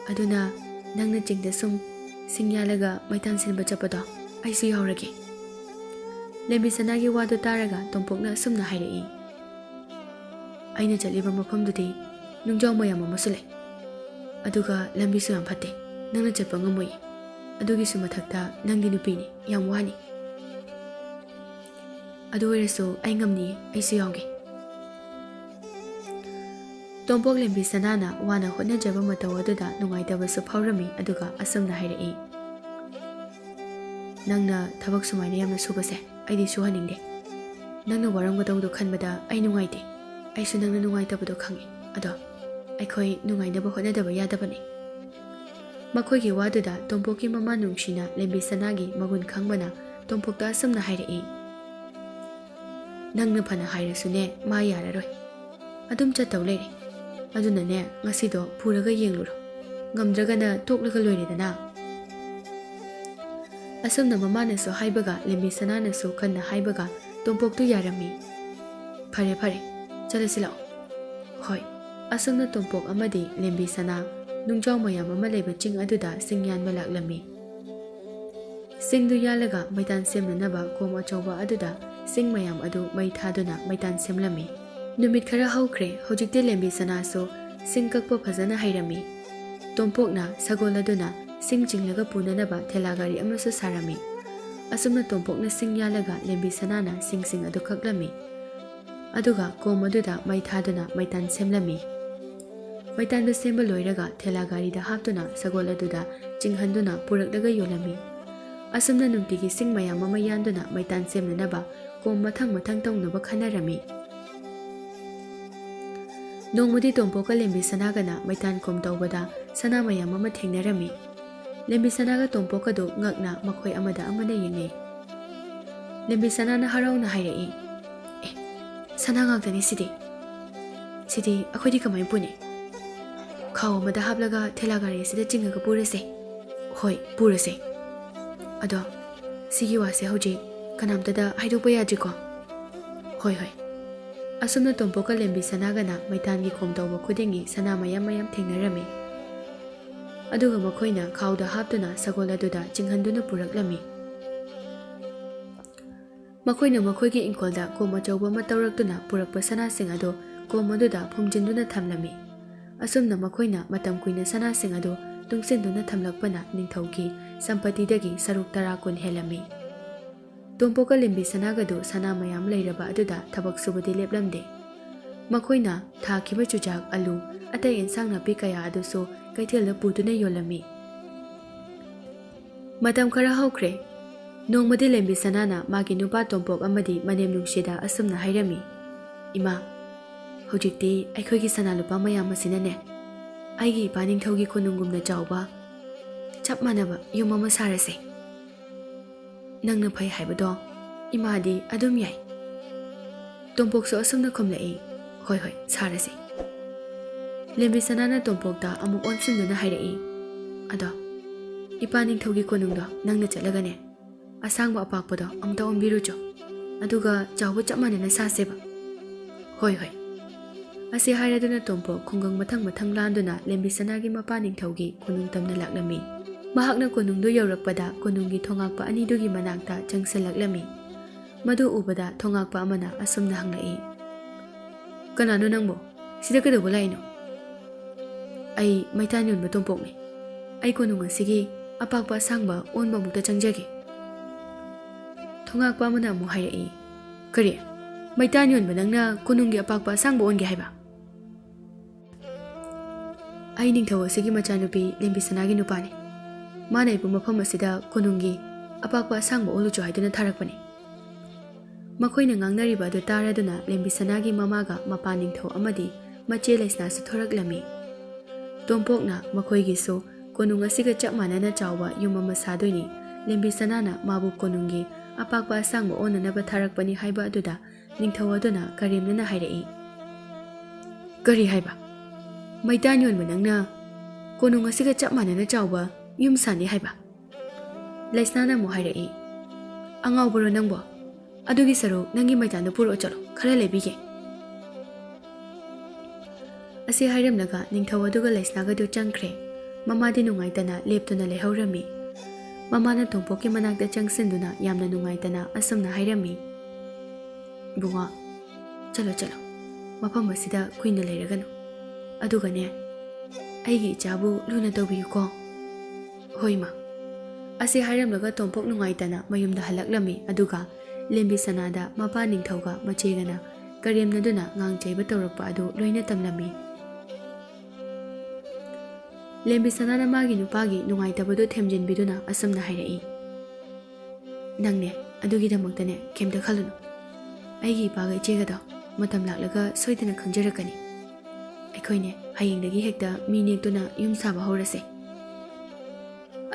ꯑꯗꯨꯅ ꯅꯪꯅ ꯆꯤꯡꯗ ꯁꯨꯝ ꯁꯤꯡ ꯌꯥꯜꯂꯒ ꯃꯩꯇꯥꯟ ꯁꯤꯟꯕ ꯆꯠꯄꯗꯣ ꯑꯩꯁꯨ ꯌꯥꯎꯔꯒꯦ꯫" ꯂꯦꯝꯕꯤ ꯁꯅꯥꯒꯤ ꯋꯥꯗꯨ ꯇꯥꯔꯒ ꯇꯣꯝꯄꯣꯛꯅ ꯑꯁꯨꯝꯅ ꯍꯥꯏꯔꯛꯏ, "ꯑꯩꯅ ꯆꯠꯂꯤꯕ ꯃꯐꯝꯗꯨꯗꯤ ꯅꯨꯡꯖꯥꯎ ꯃꯌꯥꯝ ꯑꯃꯁꯨ ꯂꯩ꯫ ꯑꯗꯨꯒ ꯂꯝꯕꯤꯁꯨ ꯌꯥꯝ ꯐꯠꯇꯦ꯫ ꯅꯪꯅ ꯆꯠꯄ ꯉꯝꯃꯣꯏ꯫ ꯑꯗꯨꯒꯤꯁꯨ ꯃꯊꯛꯇ ꯅꯪꯗꯤ ꯅꯨꯄꯤꯅꯤ, ꯌꯥꯝ ꯋꯥꯅꯤ꯫ ꯑꯗꯨ ꯑꯣꯏꯔꯁꯨ ꯑꯩ ꯉꯝꯅꯤꯌꯦ, ꯑꯩꯁꯨ ꯌꯥꯎꯒꯦ꯫" ꯇꯣꯝꯄꯣꯛ ꯂꯦꯝꯕꯤ ꯁꯅꯥꯅ ꯋꯥꯅ ꯍꯣꯠꯅꯖꯕ ꯃꯇꯧ ꯑꯗꯨꯗ ꯅꯨꯡꯉꯥꯏꯇꯕꯁꯨ ꯐꯥꯎꯔꯝꯃꯤ, ꯑꯗꯨꯒ ꯑꯁꯨꯝꯅ ꯍꯥꯏꯔꯛꯏ, "ꯅꯪꯅ ꯊꯕꯛ ꯁꯨꯃꯥꯏꯅ ꯌꯥꯝꯅ ꯁꯨꯕꯁꯦ ꯑꯩꯗꯤ ꯁꯨꯍꯟꯅꯤꯡꯗꯦ꯫ ꯅꯪꯅ ꯋꯥꯔꯝꯒꯗꯧꯗꯣ ꯈꯟꯕꯗ ꯑꯩ ꯅꯨꯡꯉꯥꯏꯇꯦ꯫ ꯑꯩꯁꯨ ꯅꯪꯅ ꯅꯨꯡꯉꯥꯏꯇꯕꯗꯣ ꯈꯪꯉꯤ꯫ ꯑꯗꯣ ꯑꯩꯈꯣꯏ ꯅꯨꯡꯉꯥꯏꯅꯕ ꯍꯣꯠꯅꯗꯕ ꯌꯥꯗꯕꯅꯤ꯫" ꯃꯈꯣꯏꯒꯤ ꯋꯥꯗꯨꯗ ꯇꯣꯝꯄꯣꯛꯀꯤ ꯃꯃꯥ ꯅꯨꯡꯁꯤꯅ ꯂꯦꯝꯕꯤ ꯁꯅꯥꯒꯤ ꯃꯒꯨꯟ ꯈꯪꯕꯅ ꯇꯣꯝꯄꯣꯛꯇ ꯑꯁꯨꯝꯅ ꯍꯥꯏꯔꯛꯏ, "ꯅꯪꯅ ꯐꯅ ꯍꯥꯏꯔꯁꯨꯅꯦ, ꯃꯥ ꯌꯥꯔꯔꯣꯏ꯫ ꯑꯗꯨꯝ ꯆꯠꯇꯧ ꯂꯩꯔꯦ꯫ ꯑꯗꯨꯅꯅꯦ, ꯉꯁꯤꯗꯣ ꯄꯨꯔꯒ ꯌꯦꯡꯂꯨꯔꯣ꯫ ꯉꯝꯗ꯭ꯔꯒꯅ ꯇꯣꯛꯂꯒ ꯂꯣꯏꯔꯦꯗꯅ꯫" ꯑꯁꯨꯝꯅ ꯃꯃꯥꯅꯁꯨ ꯍꯥꯏꯕꯒ, ꯂꯦꯝꯕꯤ ꯁꯅꯥꯅꯁꯨ ꯀꯟꯅ ꯍꯥꯏꯕꯒ, ꯇꯣꯝꯄꯣꯛꯇꯨ ꯌꯥꯔꯝꯃꯤ꯫ "ꯐꯔꯦ, ꯐꯔꯦ, ꯆꯠꯂꯁꯤ ꯂꯥꯛꯑꯣ꯫" ꯍꯣꯏ꯫ ꯑꯁꯨꯝꯅ ꯇꯣꯝꯄꯣꯛ ꯑꯃꯗꯤ ꯂꯦꯝꯕꯤ ꯁꯅꯥ ꯅꯨꯡꯖꯥꯎ ꯃꯌꯥꯝ ꯑꯃ ꯂꯩꯕ ꯆꯤꯡ ꯑꯗꯨꯗ ꯁꯤꯡ ꯌꯥꯟꯕ ꯂꯥꯛꯂꯝꯃꯤ꯫ ꯁꯤꯡꯗꯨ ꯌꯥꯜꯂꯒ ꯃꯩꯇꯥꯟ ꯁꯦꯝꯅꯅꯕ ꯀꯣꯝ ꯑꯆꯧꯕ ꯑꯗꯨꯗ ꯁꯤꯡ ꯃꯌꯥꯝ ꯑꯗꯨ ꯃꯩ ꯊꯥꯗꯨꯅ ꯃꯩꯇꯥꯟ ꯁꯦꯝꯂꯝꯃꯤ꯫ ꯅꯨꯃꯤꯠ ꯈꯔ ꯍꯧꯈ꯭ꯔꯦ꯫ ꯍꯧꯖꯤꯛꯇꯤ ꯂꯦꯝꯕꯤ ꯁꯅꯥꯁꯨ ꯁꯤꯡ ꯀꯛꯄ ꯐꯖꯅ ꯍꯩꯔꯝꯃꯤ꯫ ꯇꯣꯝꯄꯣꯛꯅ ꯁꯒꯣꯜ ꯑꯗꯨꯅ ꯁꯤꯡ ꯆꯤꯡꯂꯒ ꯄꯨꯅꯅꯕ ꯊꯦꯂꯥ ꯒꯥꯔꯤ ꯑꯃꯁꯨ ꯁꯥꯔꯝꯃꯤ꯫ ꯑꯁꯨꯝꯅ ꯇꯣꯝꯄꯣꯛꯅ ꯁꯤꯡ ꯌꯥꯜꯂꯒ ꯂꯦꯝꯕꯤ ꯁꯅꯥꯅ ꯁꯤꯡꯁꯤꯡ ꯑꯗꯨ ꯀꯛꯂꯝꯃꯤ꯫ ꯑꯗꯨꯒ ꯀꯣꯝ ꯑꯗꯨꯗ ꯃꯩ ꯊꯥꯗꯨꯅ ꯃꯩꯇꯥꯟ ꯁꯦꯝꯂꯝꯃꯤ꯫ ꯃꯩꯇꯥꯟꯗꯨ ꯁꯦꯝꯕ ꯂꯣꯏꯔꯒ ꯊꯦꯂꯥ ꯒꯥꯔꯤꯗ ꯍꯥꯞꯇꯨꯅ ꯁꯒꯣꯜ ꯑꯗꯨꯗ ꯆꯤꯡꯍꯟꯗꯨꯅ ꯄꯨꯔꯛꯂꯒ ꯌꯣꯜꯂꯝꯃꯤ꯫ ꯑꯁꯨꯝꯅ ꯅꯨꯡꯇꯤꯒꯤ ꯁꯤꯡ ꯃꯌꯥꯝ ꯑꯃ ꯌꯥꯟꯗꯨꯅ ꯃꯩꯇꯥꯟ ꯁꯦꯝꯅꯅꯕ ꯀꯣꯝ ꯃꯊꯪ ꯃꯊꯪ ꯇꯧꯅꯕ ꯈꯟꯅꯔꯝꯃꯤ꯫ ꯅꯣꯡꯃꯗꯤ ꯇꯣꯝꯄꯣꯛꯀ ꯂꯦꯝꯕꯤ ꯁꯅꯥꯒꯅ ꯃꯩꯇꯥꯟ ꯀꯣꯝ ꯇꯧꯕꯗ ꯁꯅꯥ ꯃꯌꯥꯝ ꯑꯃ ꯊꯦꯡꯅꯔꯝꯃꯤ꯫ ꯂꯦꯝꯕꯤ ꯁꯅꯥꯒ ꯇꯣꯝꯄꯣꯛꯀꯗꯨ ꯉꯛꯅ ꯃꯈꯣꯏ ꯑꯃꯗ ꯑꯃꯅ ꯌꯦꯡꯅꯩ꯫ ꯂꯦꯝꯕꯤ ꯁꯅꯥꯅ ꯍꯔꯥꯎꯅ ꯍꯥꯏꯔꯛꯏ, "ꯑꯦ, ꯁꯅꯥ ꯉꯥꯛꯇꯅꯤ ꯁꯤꯗꯤ꯫ ꯁꯤꯗꯤ ꯑꯩꯈꯣꯏꯗꯤ ꯀꯃꯥꯏꯅ ꯄꯨꯅꯤ? ꯈꯥꯎ ꯑꯃꯗ ꯍꯥꯞꯂꯒ ꯊꯦꯂꯥ ꯒꯥꯔꯤ ꯑꯁꯤꯗ ꯆꯤꯡꯉꯒ ꯄꯨꯔꯁꯦ꯫" "ꯍꯣꯏ, ꯄꯨꯔꯁꯦ꯫ ꯑꯗꯣ ꯁꯤꯒꯤ ꯋꯥꯁꯦ ꯍꯧꯖꯤꯛ ꯀꯅꯥꯝꯇꯗ ꯍꯥꯏꯗꯣꯛꯄ ꯌꯥꯗ꯭ꯔꯤꯀꯣ?" "ꯍꯣꯏ, ꯍꯣꯏ꯫" ꯑꯁꯨꯝꯅ ꯇꯣꯝꯄꯣꯛꯀ ꯂꯦꯝꯕꯤ ꯁꯅꯥꯒꯅ ꯃꯩꯇꯥꯟꯒꯤ ꯀꯣꯝ ꯇꯧꯕ ꯈꯨꯗꯤꯡꯒꯤ ꯁꯅꯥ ꯃꯌꯥꯝ ꯃꯌꯥꯝ ꯊꯦꯡꯅꯔꯝꯃꯤ꯫ ꯑꯗꯨꯒ ꯃꯈꯣꯏꯅ ꯈꯥꯎꯗ ꯍꯥꯞꯇꯨꯅ ꯁꯒꯣꯜ ꯑꯗꯨꯗ ꯆꯤꯡꯍꯟꯗꯨꯅ ꯄꯨꯔꯛꯂꯝꯃꯤ꯫ ꯃꯈꯣꯏꯅ ꯃꯈꯣꯏꯒꯤ ꯏꯪꯈꯣꯜꯗ ꯀꯣꯝ ꯑꯆꯧꯕ ꯑꯃ ꯇꯧꯔꯛꯇꯨꯅ ꯄꯨꯔꯛꯄ ꯁꯅꯥꯁꯤꯡ ꯑꯗꯨ ꯀꯣꯝ ꯑꯗꯨꯗ ꯐꯨꯝꯖꯤꯟꯗꯨꯅ ꯊꯝꯂꯝꯃꯤ꯫ ꯑꯁꯨꯝꯅ ꯃꯈꯣꯏꯅ ꯃꯇꯝ ꯀꯨꯏꯅ ꯁꯅꯥꯁꯤꯡ ꯑꯗꯨ ꯇꯨꯡꯁꯤꯟꯗꯨꯅ ꯊꯝꯂꯛꯄꯅ ꯅꯤꯡꯊꯧꯒꯤ ꯁꯝꯄꯇꯤꯗꯒꯤ ꯁꯔꯨꯛ ꯇꯔꯥ ꯀꯨꯟ ꯍꯦꯜꯂꯝꯃꯤ꯫ ꯇꯣꯝꯄꯣꯛꯀ ꯂꯦꯝꯕꯤ ꯁꯅꯥꯒꯗꯨ ꯁꯅꯥ ꯃꯌꯥꯝ ꯂꯩꯔꯕ ꯑꯗꯨꯗ ꯊꯕꯛ ꯁꯨꯕꯗꯤ ꯂꯦꯞꯂꯝꯗꯦ꯫ ꯃꯈꯣꯏꯅ ꯊꯥꯈꯤꯕ ꯆꯨꯖꯥꯛ, ꯑꯂꯨ, ꯑꯇꯩ ꯏꯟꯁꯥꯡ ꯅꯥꯄꯤ ꯀꯌꯥ ꯑꯗꯨꯁꯨ ꯀꯩꯊꯦꯜꯗ ꯄꯨꯗꯨꯅ ꯌꯣꯜꯂꯝꯃꯤ꯫ ꯃꯇꯝ ꯈꯔ ꯍꯧꯈ꯭ꯔꯦ꯫ ꯅꯣꯡꯃꯗꯤ ꯂꯦꯝꯕꯤ ꯁꯅꯥꯅ ꯃꯥꯒꯤ ꯅꯨꯄꯥ ꯇꯣꯝꯄꯣꯛ ꯑꯃꯗꯤ ꯃꯅꯦꯝ ꯅꯨꯡꯁꯤꯗ ꯑꯁꯨꯝꯅ ꯍꯥꯏꯔꯝꯃꯤ, "ꯏꯃꯥ, ꯍꯧꯖꯤꯛꯇꯤ ꯑꯩꯈꯣꯏꯒꯤ ꯁꯅꯥ ꯂꯨꯄꯥ ꯃꯌꯥꯝ ꯑꯁꯤꯅꯅꯦ, ꯑꯩꯒꯤ ꯏꯄꯥ ꯅꯤꯡꯊꯧꯒꯤ ꯀꯣꯅꯨꯡꯒꯨꯝꯅ ꯆꯥꯎꯕ, ꯆꯞ ꯃꯥꯟꯅꯕ ꯌꯨꯝ ꯑꯃ ꯁꯥꯔꯁꯦ꯫" ꯅꯪꯅ ꯐꯩ ꯍꯥꯏꯕꯗꯣ ꯏꯃꯥꯗꯤ ꯑꯗꯨꯝ ꯌꯥꯏ꯫ ꯇꯣꯝꯄꯣꯛꯁꯨ ꯑꯁꯨꯝꯅ ꯈꯨꯝꯂꯛꯏ, "ꯍꯣꯏ ꯍꯣꯏ, ꯁꯥꯔꯁꯦ"꯫ ꯂꯦꯝꯕꯤꯁꯅꯥꯅ ꯇꯣꯝꯄꯣꯛꯇ ꯑꯃꯨꯛ ꯑꯣꯟꯁꯤꯟꯗꯨꯅ ꯍꯥꯏꯔꯛꯏ, "ꯑꯗꯣ ꯏꯄꯥ ꯅꯤꯡꯊꯧꯒꯤ ꯀꯣꯅꯨꯡꯗꯣ ꯅꯪꯅ ꯆꯠꯂꯒꯅꯦ, ꯑꯁꯥꯡꯕ ꯑꯄꯥꯛꯄꯗꯣ ꯑꯝꯇ ꯑꯣꯟꯕꯤꯔꯨꯆꯣ, ꯑꯗꯨꯒ ꯆꯥꯎꯕ ꯆꯞ ꯃꯥꯟꯅꯅ ꯁꯥꯁꯦꯕ"꯫ "ꯍꯣꯏ ꯍꯣꯏ"꯫ ꯑꯁꯤ ꯍꯥꯏꯔꯗꯨꯅ ꯇꯣꯝꯄꯣꯛ ꯈꯨꯡꯒꯪ ꯃꯊꯪ ꯃꯊꯪ ꯂꯥꯟꯗꯨꯅ ꯂꯦꯝꯕꯤꯁꯅꯥꯒꯤ ꯃꯄꯥ ꯅꯤꯡꯊꯧꯒꯤ ꯀꯣꯅꯨꯡ ꯇꯝꯅ ꯂꯥꯛꯂꯝꯃꯤ꯫ ꯃꯍꯥꯛꯅ ꯀꯣꯅꯨꯡꯗꯨ ꯌꯧꯔꯛꯄꯗ ꯀꯣꯅꯨꯡꯒꯤ ꯊꯣꯉꯥꯛꯄ ꯑꯅꯤꯗꯨꯒꯤ ꯃꯅꯥꯛꯇ ꯆꯪꯁꯤꯜꯂꯛꯂꯝꯃꯤ꯫ ꯃꯗꯨ ꯎꯕꯗ ꯊꯣꯉꯥꯛꯄ ꯑꯃꯅ ꯑꯁꯨꯝꯅ ꯍꯪꯂꯛꯏ, "ꯀꯅꯥꯅꯣ ꯅꯪꯕꯣ? ꯁꯤꯗ ꯀꯩꯗꯧꯕ ꯂꯥꯛꯏꯅꯣ?" "ꯑꯩ ꯃꯩꯇꯥꯟ ꯌꯣꯟꯕ ꯇꯣꯝꯄꯣꯛꯅꯤ꯫ ꯑꯩ ꯀꯣꯅꯨꯡ ꯑꯁꯤꯒꯤ ꯑꯄꯥꯛꯄ ꯑꯁꯥꯡꯕ ꯑꯣꯟꯕ ꯑꯃꯨꯛꯇ ꯆꯪꯖꯒꯦ"꯫ ꯊꯣꯉꯥꯛꯄ ꯑꯃꯅ ꯑꯃꯨꯛ ꯍꯥꯏꯔꯛꯏ, "ꯀꯔꯤ? ꯃꯩꯇꯥꯟ ꯌꯣꯟꯕ ꯅꯪꯅ ꯀꯣꯅꯨꯡꯒꯤ ꯑꯄꯥꯛꯄ ꯑꯁꯥꯡꯕ ꯑꯣꯟꯒꯦ ꯍꯥꯏꯕ?" "ꯑꯩ ꯅꯤꯡꯊꯧ ꯑꯁꯤꯒꯤ ꯃꯆꯥꯅꯨꯄꯤ ꯂꯦꯝꯕꯤꯁꯅꯥꯒꯤ ꯅꯨꯄꯥꯅꯤ꯫ ꯃꯥꯅ ꯑꯩꯕꯨ ꯃꯐꯝ ꯑꯁꯤꯗ ꯀꯣꯅꯨꯡꯒꯤ ꯑꯄꯥꯛꯄ ꯑꯁꯥꯡꯕ ꯑꯣꯜꯂꯨꯆꯣ ꯍꯥꯏꯗꯨꯅ ꯊꯥꯔꯛꯄꯅꯤ"꯫ ꯃꯈꯣꯏꯅ ꯉꯥꯡꯅꯔꯤꯕ ꯑꯗꯨ ꯇꯥꯔꯗꯨꯅ ꯂꯦꯝꯕꯤꯁꯅꯥꯒꯤ ꯃꯃꯥꯒ ꯃꯄꯥ ꯅꯤꯡꯊꯧ ꯑꯃꯗꯤ ꯃꯆꯦ ꯂꯩꯁꯅꯥꯁꯨ ꯊꯣꯔꯛꯂꯝꯃꯤ꯫ ꯇꯣꯝꯄꯣꯛꯅ ꯃꯈꯣꯏꯒꯤꯁꯨ ꯀꯣꯅꯨꯡ ꯑꯁꯤꯒ ꯆꯞ ꯃꯥꯟꯅꯅ ꯆꯥꯎꯕ ꯌꯨꯝ ꯑꯃ ꯁꯥꯗꯣꯏꯅꯤ, ꯂꯦꯝꯕꯤꯁꯅꯥꯅ ꯃꯥꯕꯨ ꯀꯣꯅꯨꯡꯒꯤ ꯑꯄꯥꯛꯄ ꯑꯁꯥꯡꯕ ꯑꯣꯟꯅꯅꯕ ꯊꯥꯔꯛꯄꯅꯤ ꯍꯥꯏꯕ ꯑꯗꯨꯗ ꯅꯤꯡꯊꯧ ꯑꯗꯨꯅ ꯀꯔꯦꯝꯅꯅ ꯍꯥꯏꯔꯛꯏ, "ꯀꯔꯤ ꯍꯥꯏꯕ? ꯃꯩꯇꯥꯟ ꯌꯣꯟꯕ ꯅꯪꯅ ꯀꯣꯅꯨꯡ ꯑꯁꯤꯒ ꯆꯞ ꯃꯥꯟꯅꯅ ꯆꯥꯎꯕ ꯌꯨꯝ ꯁꯥꯅꯤ ꯍꯥꯏꯕ?" ꯂꯩꯁꯅꯥꯅ ꯑꯃꯨꯛ ꯍꯥꯏꯔꯛꯏ, "ꯑꯉꯥꯎꯕꯔꯣ ꯅꯪꯕꯣ? ꯑꯗꯨꯒꯤ ꯁꯔꯨꯛ ꯅꯪꯒꯤ ꯃꯩꯇꯥꯟꯗꯨ ꯄꯨꯔꯛꯑꯣ ꯆꯠꯂꯣ, ꯈꯔ ꯂꯩꯕꯤꯒꯦ"꯫ ꯑꯁꯤ ꯍꯥꯏꯔꯝꯂꯒ ꯅꯤꯡꯊꯧ ꯑꯗꯨꯒ ꯂꯩꯁꯅꯥꯒꯗꯨ ꯆꯪꯈ꯭ꯔꯦ꯫ ꯃꯃꯥꯗꯤ ꯅꯨꯡꯉꯥꯏꯇꯅ ꯂꯦꯞꯇꯨꯅ ꯂꯩꯍꯧꯔꯝꯃꯤ꯫ ꯃꯃꯥꯅ ꯇꯣꯝꯄꯣꯛꯀꯤ ꯃꯅꯥꯛꯇ ꯆꯪꯁꯤꯟꯗꯨꯅ ꯌꯥꯝꯅ ꯅꯨꯡꯉꯥꯏꯇꯅ ꯑꯁꯨꯝꯅ ꯍꯥꯏꯔꯝꯃꯤ, "ꯏꯕꯨꯡꯉꯣ, ꯆꯠꯂꯣ ꯆꯠꯂꯣ, ꯃꯐꯝ ꯑꯁꯤꯗ ꯀꯨꯏꯅ ꯂꯩꯔꯒꯅꯨ꯫ ꯑꯗꯨꯒꯅꯦ, ꯑꯩꯒꯤ ꯏꯆꯥꯕꯨ ꯂꯨꯅ ꯇꯧꯕꯤꯌꯨꯀꯣ"꯫ "ꯍꯣꯏ ꯃꯥ"꯫ ꯑꯁꯤ ꯍꯥꯏꯔꯝꯂꯒ ꯇꯣꯝꯄꯣꯛ ꯅꯨꯡꯉꯥꯏꯇꯅ ꯃꯌꯨꯝꯗ ꯍꯜꯂꯛꯂꯝꯃꯤ꯫ ꯑꯗꯨꯒ ꯂꯦꯝꯕꯤ ꯁꯅꯥꯗ ꯃꯄꯥ ꯅꯤꯡꯊꯧꯒ ꯃꯆꯦꯒꯅ ꯀꯔꯦꯝꯅꯗꯨꯅ ꯉꯥꯡ ꯆꯩꯕ ꯇꯧꯔꯛꯄ ꯑꯗꯨ ꯂꯣꯏꯅ ꯇꯝꯂꯝꯃꯤ꯫ ꯂꯦꯝꯕꯤ ꯁꯅꯥꯅ ꯃꯥꯒꯤ ꯅꯨꯄꯥꯒꯤ ꯅꯨꯡꯉꯥꯏꯇꯕꯗꯨ ꯊꯦꯝꯖꯤꯟꯕꯤꯗꯨꯅ ꯑꯁꯨꯝꯅ ꯍꯥꯏꯔꯛꯏ, "ꯅꯪꯅꯦ, ꯑꯗꯨꯒꯤꯗꯃꯛꯇꯅꯦ ꯀꯩꯝꯇ ꯈꯜꯂꯨꯅꯨ꯫ ꯑꯩꯒꯤ ꯏꯄꯥꯒ ꯏꯆꯦꯒꯗꯣ ꯃꯇꯝ ꯂꯥꯛꯂꯒ ꯁꯣꯏꯗꯅ ꯈꯪꯖꯔꯛꯀꯅꯤ꯫ ꯑꯩꯈꯣꯏꯅꯦ, ꯍꯌꯦꯡꯗꯒꯤ ꯍꯦꯛꯇ ꯃꯤ ꯅꯦꯛꯇꯨꯅ ꯌꯨꯝ ꯁꯥꯕ ꯍꯧꯔꯁꯦ"꯫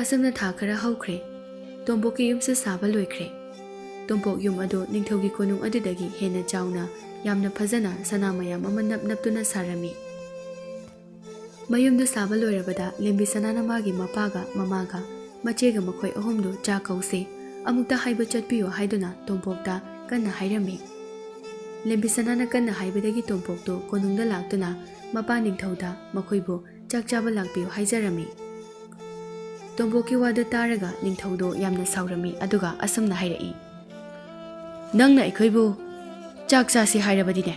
ꯑꯁꯨꯝꯅ ꯊꯥ ꯈꯔ ꯍꯧꯈ꯭ꯔꯦ꯫ ꯇꯣꯝꯄꯣꯛꯀꯤ ꯌꯨꯝꯁꯨ ꯁꯥꯕ ꯂꯣꯏꯈ꯭ꯔꯦ꯫ ꯇꯣꯝꯄꯣꯛ ꯌꯨꯝ ꯑꯗꯨ ꯅꯤꯡꯊꯧꯒꯤ ꯀꯣꯅꯨꯡ ꯑꯗꯨꯗꯒꯤ ꯍꯦꯟꯅ ꯆꯥꯎꯅ, ꯌꯥꯝꯅ ꯐꯖꯅ ꯁꯅꯥ ꯃꯌꯥꯝ ꯑꯃ ꯅꯞ ꯅꯞꯇꯨꯅ ꯁꯥꯔꯝꯃꯤ꯫ ꯃꯌꯨꯝꯗꯨ ꯁꯥꯕ ꯂꯣꯏꯔꯕꯗ ꯂꯦꯝꯕꯤ ꯁꯅꯥꯅ ꯃꯥꯒꯤ ꯃꯄꯥꯒ ꯃꯃꯥꯒ ꯃꯆꯦꯒ ꯃꯈꯣꯏ ꯑꯍꯨꯝꯗꯨ ꯆꯥꯛ ꯀꯧꯁꯤ, ꯑꯃꯨꯛꯇ ꯍꯥꯏꯕ ꯆꯠꯄꯤꯌꯨ ꯍꯥꯏꯗꯨꯅ ꯇꯣꯝꯄꯣꯛꯇ ꯀꯟꯅ ꯍꯥꯏꯔꯝꯃꯤ꯫ ꯂꯦꯝꯕꯤ ꯁꯅꯥꯅ ꯀꯟꯅ ꯍꯥꯏꯕꯗꯒꯤ ꯇꯣꯝꯄꯣꯛꯇꯨ ꯀꯣꯅꯨꯡꯗ ꯂꯥꯛꯇꯨꯅ ꯃꯄꯥ ꯅꯤꯡꯊꯧꯗ ꯃꯈꯣꯏꯕꯨ ꯆꯥꯛ ꯆꯥꯕ ꯂꯥꯛꯄꯤꯌꯨ ꯍꯥꯏꯖꯔꯝꯃꯤ꯫ ꯇꯣꯝꯄꯣꯛꯀꯤ ꯋꯥꯗꯨ ꯇꯥꯔꯒ ꯅꯤꯡꯊꯧꯗꯨ ꯌꯥꯝꯅ ꯁꯥꯎꯔꯝꯃꯤ, ꯑꯗꯨꯒ ꯑꯁꯨꯝꯅ ꯍꯥꯏꯔꯛꯏ, "ꯅꯪꯅ ꯑꯩꯈꯣꯏꯕꯨ ꯆꯥꯛ ꯆꯥꯁꯤ ꯍꯥꯏꯔꯕꯗꯤꯅꯦ,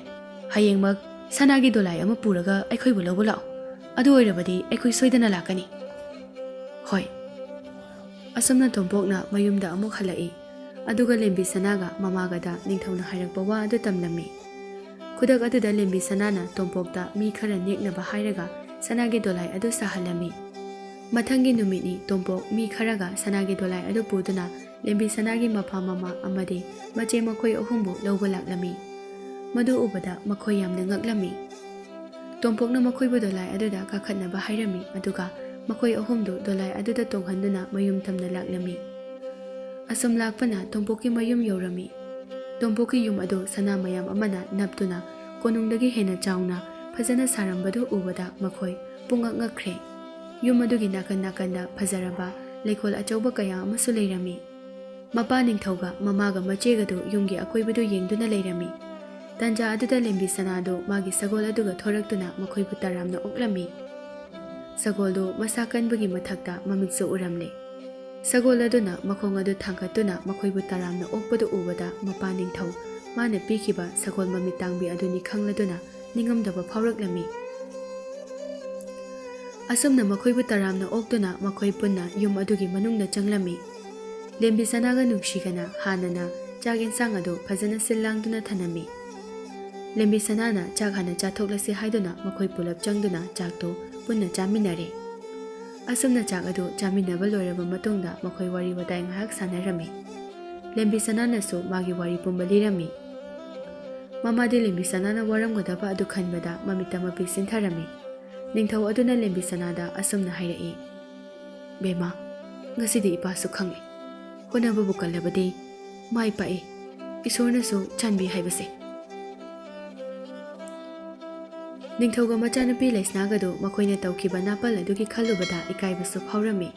ꯍꯌꯦꯡꯃꯛ ꯁꯅꯥꯒꯤ ꯗꯣꯂꯥꯏ ꯑꯃ ꯄꯨꯔꯒ ꯑꯩꯈꯣꯏꯕꯨ ꯂꯧꯕ ꯂꯥꯛꯑꯣ꯫ ꯑꯗꯨ ꯑꯣꯏꯔꯕꯗꯤ ꯑꯩꯈꯣꯏ ꯁꯣꯏꯗꯅ ꯂꯥꯛꯀꯅꯤ꯫" "ꯍꯣꯏ꯫" ꯑꯁꯨꯝꯅ ꯇꯣꯝꯄꯣꯛꯅ ꯃꯌꯨꯝꯗ ꯑꯃꯨꯛ ꯍꯜꯂꯛꯏ꯫ ꯑꯗꯨꯒ ꯂꯦꯝꯕꯤ ꯁꯅꯥꯒ ꯃꯃꯥꯒꯗ ꯅꯤꯡꯊꯧꯅ ꯍꯥꯏꯔꯛꯄ ꯋꯥ ꯑꯗꯨ ꯇꯝꯂꯝꯃꯤ꯫ ꯈꯨꯗꯛ ꯑꯗꯨꯗ ꯂꯦꯝꯕꯤ ꯁꯅꯥꯅ ꯇꯣꯝꯄꯣꯛꯇ ꯃꯤ ꯈꯔ ꯅꯦꯛꯅꯕ ꯍꯥꯏꯔꯒ ꯁꯅꯥꯒꯤ ꯗꯣꯂꯥꯏ ꯑꯗꯨ ꯁꯥꯍꯜꯂꯝꯃꯤ꯫ ꯃꯊꯪꯒꯤ ꯅꯨꯃꯤꯠꯅꯤ ꯇꯣꯝꯄꯣꯛ ꯃꯤ ꯈꯔꯒ ꯁꯅꯥꯒꯤ ꯗꯣꯂꯥꯏ ꯑꯗꯨ ꯄꯨꯗꯨꯅ ꯂꯦꯝꯕꯤ ꯁꯅꯥꯒꯤ ꯃꯄꯥ ꯃꯃꯥ ꯑꯃꯗꯤ ꯃꯆꯦ ꯃꯈꯣꯏ ꯑꯍꯨꯝꯕꯨ ꯂꯧꯕ ꯂꯥꯛꯂꯝꯃꯤ꯫ ꯃꯗꯨ ꯎꯕꯗ ꯃꯈꯣꯏ ꯌꯥꯝꯅ ꯉꯛꯂꯝꯃꯤ꯫ ꯇꯣꯝꯄꯣꯛꯅ ꯃꯈꯣꯏꯕꯨ ꯗꯣꯂꯥꯏ ꯑꯗꯨꯗ ꯀꯥꯈꯠꯅꯕ ꯍꯥꯏꯔꯝꯃꯤ, ꯑꯗꯨꯒ ꯃꯈꯣꯏ ꯑꯍꯨꯝꯗꯨ ꯗꯣꯂꯥꯏ ꯑꯗꯨꯗ ꯇꯣꯡꯍꯟꯗꯨꯅ ꯃꯌꯨꯝ ꯇꯝꯅ ꯂꯥꯛꯂꯝꯃꯤ꯫ ꯑꯁꯨꯝ ꯂꯥꯛꯄꯅ ꯇꯣꯝꯄꯣꯛꯀꯤ ꯃꯌꯨꯝ ꯌꯧꯔꯝꯃꯤ꯫ ꯇꯣꯝꯄꯣꯛꯀꯤ ꯌꯨꯝ ꯑꯗꯨ ꯁꯅꯥ ꯃꯌꯥꯝ ꯑꯃꯅ ꯅꯞꯇꯨꯅ ꯀꯣꯅꯨꯡꯗꯒꯤ ꯍꯦꯟꯅ ꯆꯥꯎꯅ ꯐꯖꯅ ꯁꯥꯔꯝꯕꯗꯨ ꯎꯕꯗ ꯃꯈꯣꯏ ꯄꯨꯡꯉꯛ ꯉꯛꯈ꯭ꯔꯦ꯫ ꯌꯨꯝ ꯑꯗꯨꯒꯤ ꯅꯥꯀꯟ ꯅꯥꯀꯟꯗ ꯐꯖꯔꯕ ꯂꯩꯀꯣꯜ ꯑꯆꯧꯕ ꯀꯌꯥ ꯑꯃꯁꯨ ꯂꯩꯔꯝꯃꯤ꯫ ꯃꯄꯥ ꯅꯤꯡꯊꯧꯒ ꯃꯃꯥꯒ ꯃꯆꯦꯒꯗꯨ ꯌꯨꯝꯒꯤ ꯑꯀꯣꯏꯕꯗꯨ ꯌꯦꯡꯗꯨꯅ ꯂꯩꯔꯝꯃꯤ꯫ ꯇꯟꯖꯥ ꯑꯗꯨꯗ ꯂꯦꯝꯕꯤ ꯁꯅꯥꯗꯨ ꯃꯥꯒꯤ ꯁꯒꯣꯜ ꯑꯗꯨꯒ ꯊꯣꯔꯛꯇꯨꯅ ꯃꯈꯣꯏꯕꯨ ꯇꯔꯥꯝꯅ ꯑꯣꯛꯂꯝꯃꯤ꯫ ꯁꯒꯣꯜꯗꯨ ꯃꯁꯥ ꯀꯟꯕꯒꯤ ꯃꯊꯛꯇ ꯃꯃꯤꯠꯁꯨ ꯎꯔꯝꯂꯦ꯫ ꯁꯒꯣꯜ ꯑꯗꯨꯅ ꯃꯈꯣꯡ ꯑꯗꯨ ꯊꯥꯡꯒꯠꯇꯨꯅ ꯃꯈꯣꯏꯕꯨ ꯇꯔꯥꯝꯅ ꯑꯣꯛꯄꯗꯨ ꯎꯕꯗ ꯃꯄꯥ ꯅꯤꯡꯊꯧ ꯃꯥꯅ ꯄꯤꯈꯤꯕ ꯁꯒꯣꯜ ꯃꯃꯤꯠ ꯇꯥꯡꯕꯤ ꯑꯗꯨꯅꯤ ꯈꯪꯂꯗꯨꯅ ꯅꯤꯡꯉꯝꯗꯕ ꯐꯥꯎꯔꯛꯂꯝꯃꯤ꯫ ꯑꯁꯨꯝꯅ ꯃꯈꯣꯏꯕꯨ ꯇꯔꯥꯝꯅ ꯑꯣꯛꯇꯨꯅ ꯃꯈꯣꯏ ꯄꯨꯟꯅ ꯌꯨꯝ ꯑꯗꯨꯒꯤ ꯃꯅꯨꯡꯗ ꯆꯪꯂꯝꯃꯤ꯫ ꯂꯦꯝꯕꯤ ꯁꯅꯥꯒ ꯅꯨꯡꯁꯤꯒꯅ ꯍꯥꯟꯅꯅ ꯆꯥꯛ ꯌꯦꯟꯁꯥꯡ ꯑꯗꯨ ꯐꯖꯅ ꯁꯤꯜ ꯂꯥꯡꯗꯨꯅ ꯊꯅꯝꯃꯤ꯫ ꯂꯦꯝꯕꯤ ꯁꯅꯥꯅ ꯆꯥꯛ ꯍꯥꯟꯅ ꯆꯥꯊꯣꯛꯂꯁꯤ ꯍꯥꯏꯗꯨꯅ ꯃꯈꯣꯏ ꯄꯨꯂꯞ ꯆꯪꯗꯨꯅ ꯆꯥꯛꯇꯨ ꯄꯨꯟꯅ ꯆꯥꯃꯤꯟꯅꯔꯦ꯫ ꯑꯁꯨꯝꯅ ꯆꯥꯛ ꯑꯗꯨ ꯆꯥꯃꯤꯟꯅꯕ ꯂꯣꯏꯔꯕ ꯃꯇꯨꯡꯗ ꯃꯈꯣꯏ ꯋꯥꯔꯤ ꯋꯥꯇꯥꯏ ꯉꯥꯏꯍꯥꯛ ꯁꯥꯟꯅꯔꯝꯃꯤ꯫ ꯂꯦꯝꯕꯤ ꯁꯅꯥꯅꯁꯨ ꯃꯥꯒꯤ ꯋꯥꯔꯤ ꯄꯨꯝꯕ ꯂꯤꯔꯝꯃꯤ꯫ ꯃꯃꯥꯗꯤ ꯂꯦꯝꯕꯤ ꯁꯅꯥꯅ ꯋꯥꯔꯝꯒꯗꯕ ꯑꯗꯨ ꯈꯟꯕꯗ ꯃꯃꯤꯠꯇ ꯃꯄꯤ ꯁꯤꯟꯊꯔꯝꯃꯤ꯫ ꯅꯤꯡꯊꯧ ꯑꯗꯨꯅ ꯂꯦꯝꯕꯤ ꯁꯅꯥꯗ ꯑꯁꯨꯝꯅ ꯍꯥꯏꯔꯛꯏ, "ꯕꯦꯝꯃ, ꯉꯁꯤꯗꯤ ꯏꯄꯥꯁꯨ ꯈꯪꯉꯦ꯫ ꯍꯣꯠꯅꯕꯕꯨ ꯀꯜꯂꯕꯗꯤ ꯃꯥꯏ ꯄꯥꯛꯏ, ꯏꯁꯣꯔꯅꯁꯨ ꯆꯥꯟꯕꯤ ꯍꯥꯏꯕꯁꯦ꯫ ꯅꯤꯡꯊꯧꯒ ꯃꯆꯥꯅꯨꯄꯤ ꯂꯩꯁꯅꯥꯒꯗꯨ ꯃꯈꯣꯏꯅ ꯇꯧꯈꯤꯕ ꯅꯥꯄꯜ ꯑꯗꯨꯒꯤ ꯈꯜꯂꯨꯕꯗ ꯏꯀꯥꯏꯕꯁꯨ ꯐꯥꯎꯔꯝꯃꯤ꯫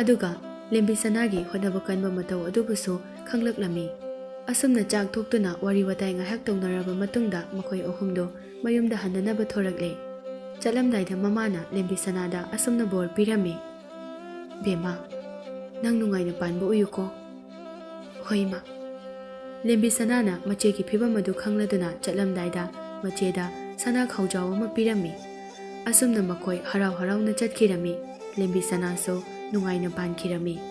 ꯑꯗꯨꯒ ꯂꯦꯝꯕꯤ ꯁꯅꯥꯒꯤ ꯍꯣꯠꯅꯕ ꯀꯟꯕ ꯃꯇꯧ ꯑꯗꯨꯕꯨꯁꯨ ꯈꯪꯂꯛꯂꯝꯃꯤ꯫ ꯑꯁꯨꯝꯅ ꯆꯥꯛ ꯊꯣꯛꯇꯨꯅ ꯋꯥꯔꯤ ꯋꯥꯇꯥꯏ ꯉꯥꯏꯍꯥꯛ ꯇꯧꯅꯔꯕ ꯃꯇꯨꯡꯗ ꯃꯈꯣꯏ ꯑꯍꯨꯝꯗꯨ ꯃꯌꯨꯝꯗ ꯍꯟꯅꯅꯕ ꯊꯣꯔꯛꯂꯦ꯫ ꯆꯠꯂꯝꯗꯥꯏꯗ ꯃꯃꯥꯅ ꯂꯦꯝꯕꯤ ꯁꯅꯥꯗ ꯑꯁꯨꯝꯅ ꯕꯣꯔ ꯄꯤꯔꯝꯃꯤ, "ꯕꯦꯝꯃ, ꯅꯪ ꯅꯨꯡꯉꯥꯏꯅ ꯄꯥꯟꯕ ꯑꯣꯏꯌꯨꯀꯣ"꯫ "ꯍꯣꯏ ꯏꯃꯥ"꯫ ꯂꯦꯝꯕꯤ ꯁꯅꯥꯅ ꯃꯆꯦꯒꯤ ꯐꯤꯕꯝ ꯑꯗꯨ ꯈꯪꯂꯗꯨꯅ ꯆꯠꯂꯝꯗꯥꯏꯗ ꯃꯆꯦꯗ ꯁꯅꯥ ꯈꯥꯎꯖꯥꯎ ꯑꯃ ꯄꯤꯔꯝꯃꯤ꯫ ꯑꯁꯨꯝꯅ ꯃꯈꯣꯏ ꯍꯔꯥꯎ ꯍꯔꯥꯎꯅ ꯆꯠꯈꯤꯔꯝꯃꯤ꯫ ꯂꯦꯝꯕꯤ ꯁꯅꯥꯁꯨ ꯅꯨꯡꯉꯥꯏꯅ ꯄꯥꯟꯈꯤꯔꯝꯃꯤ꯫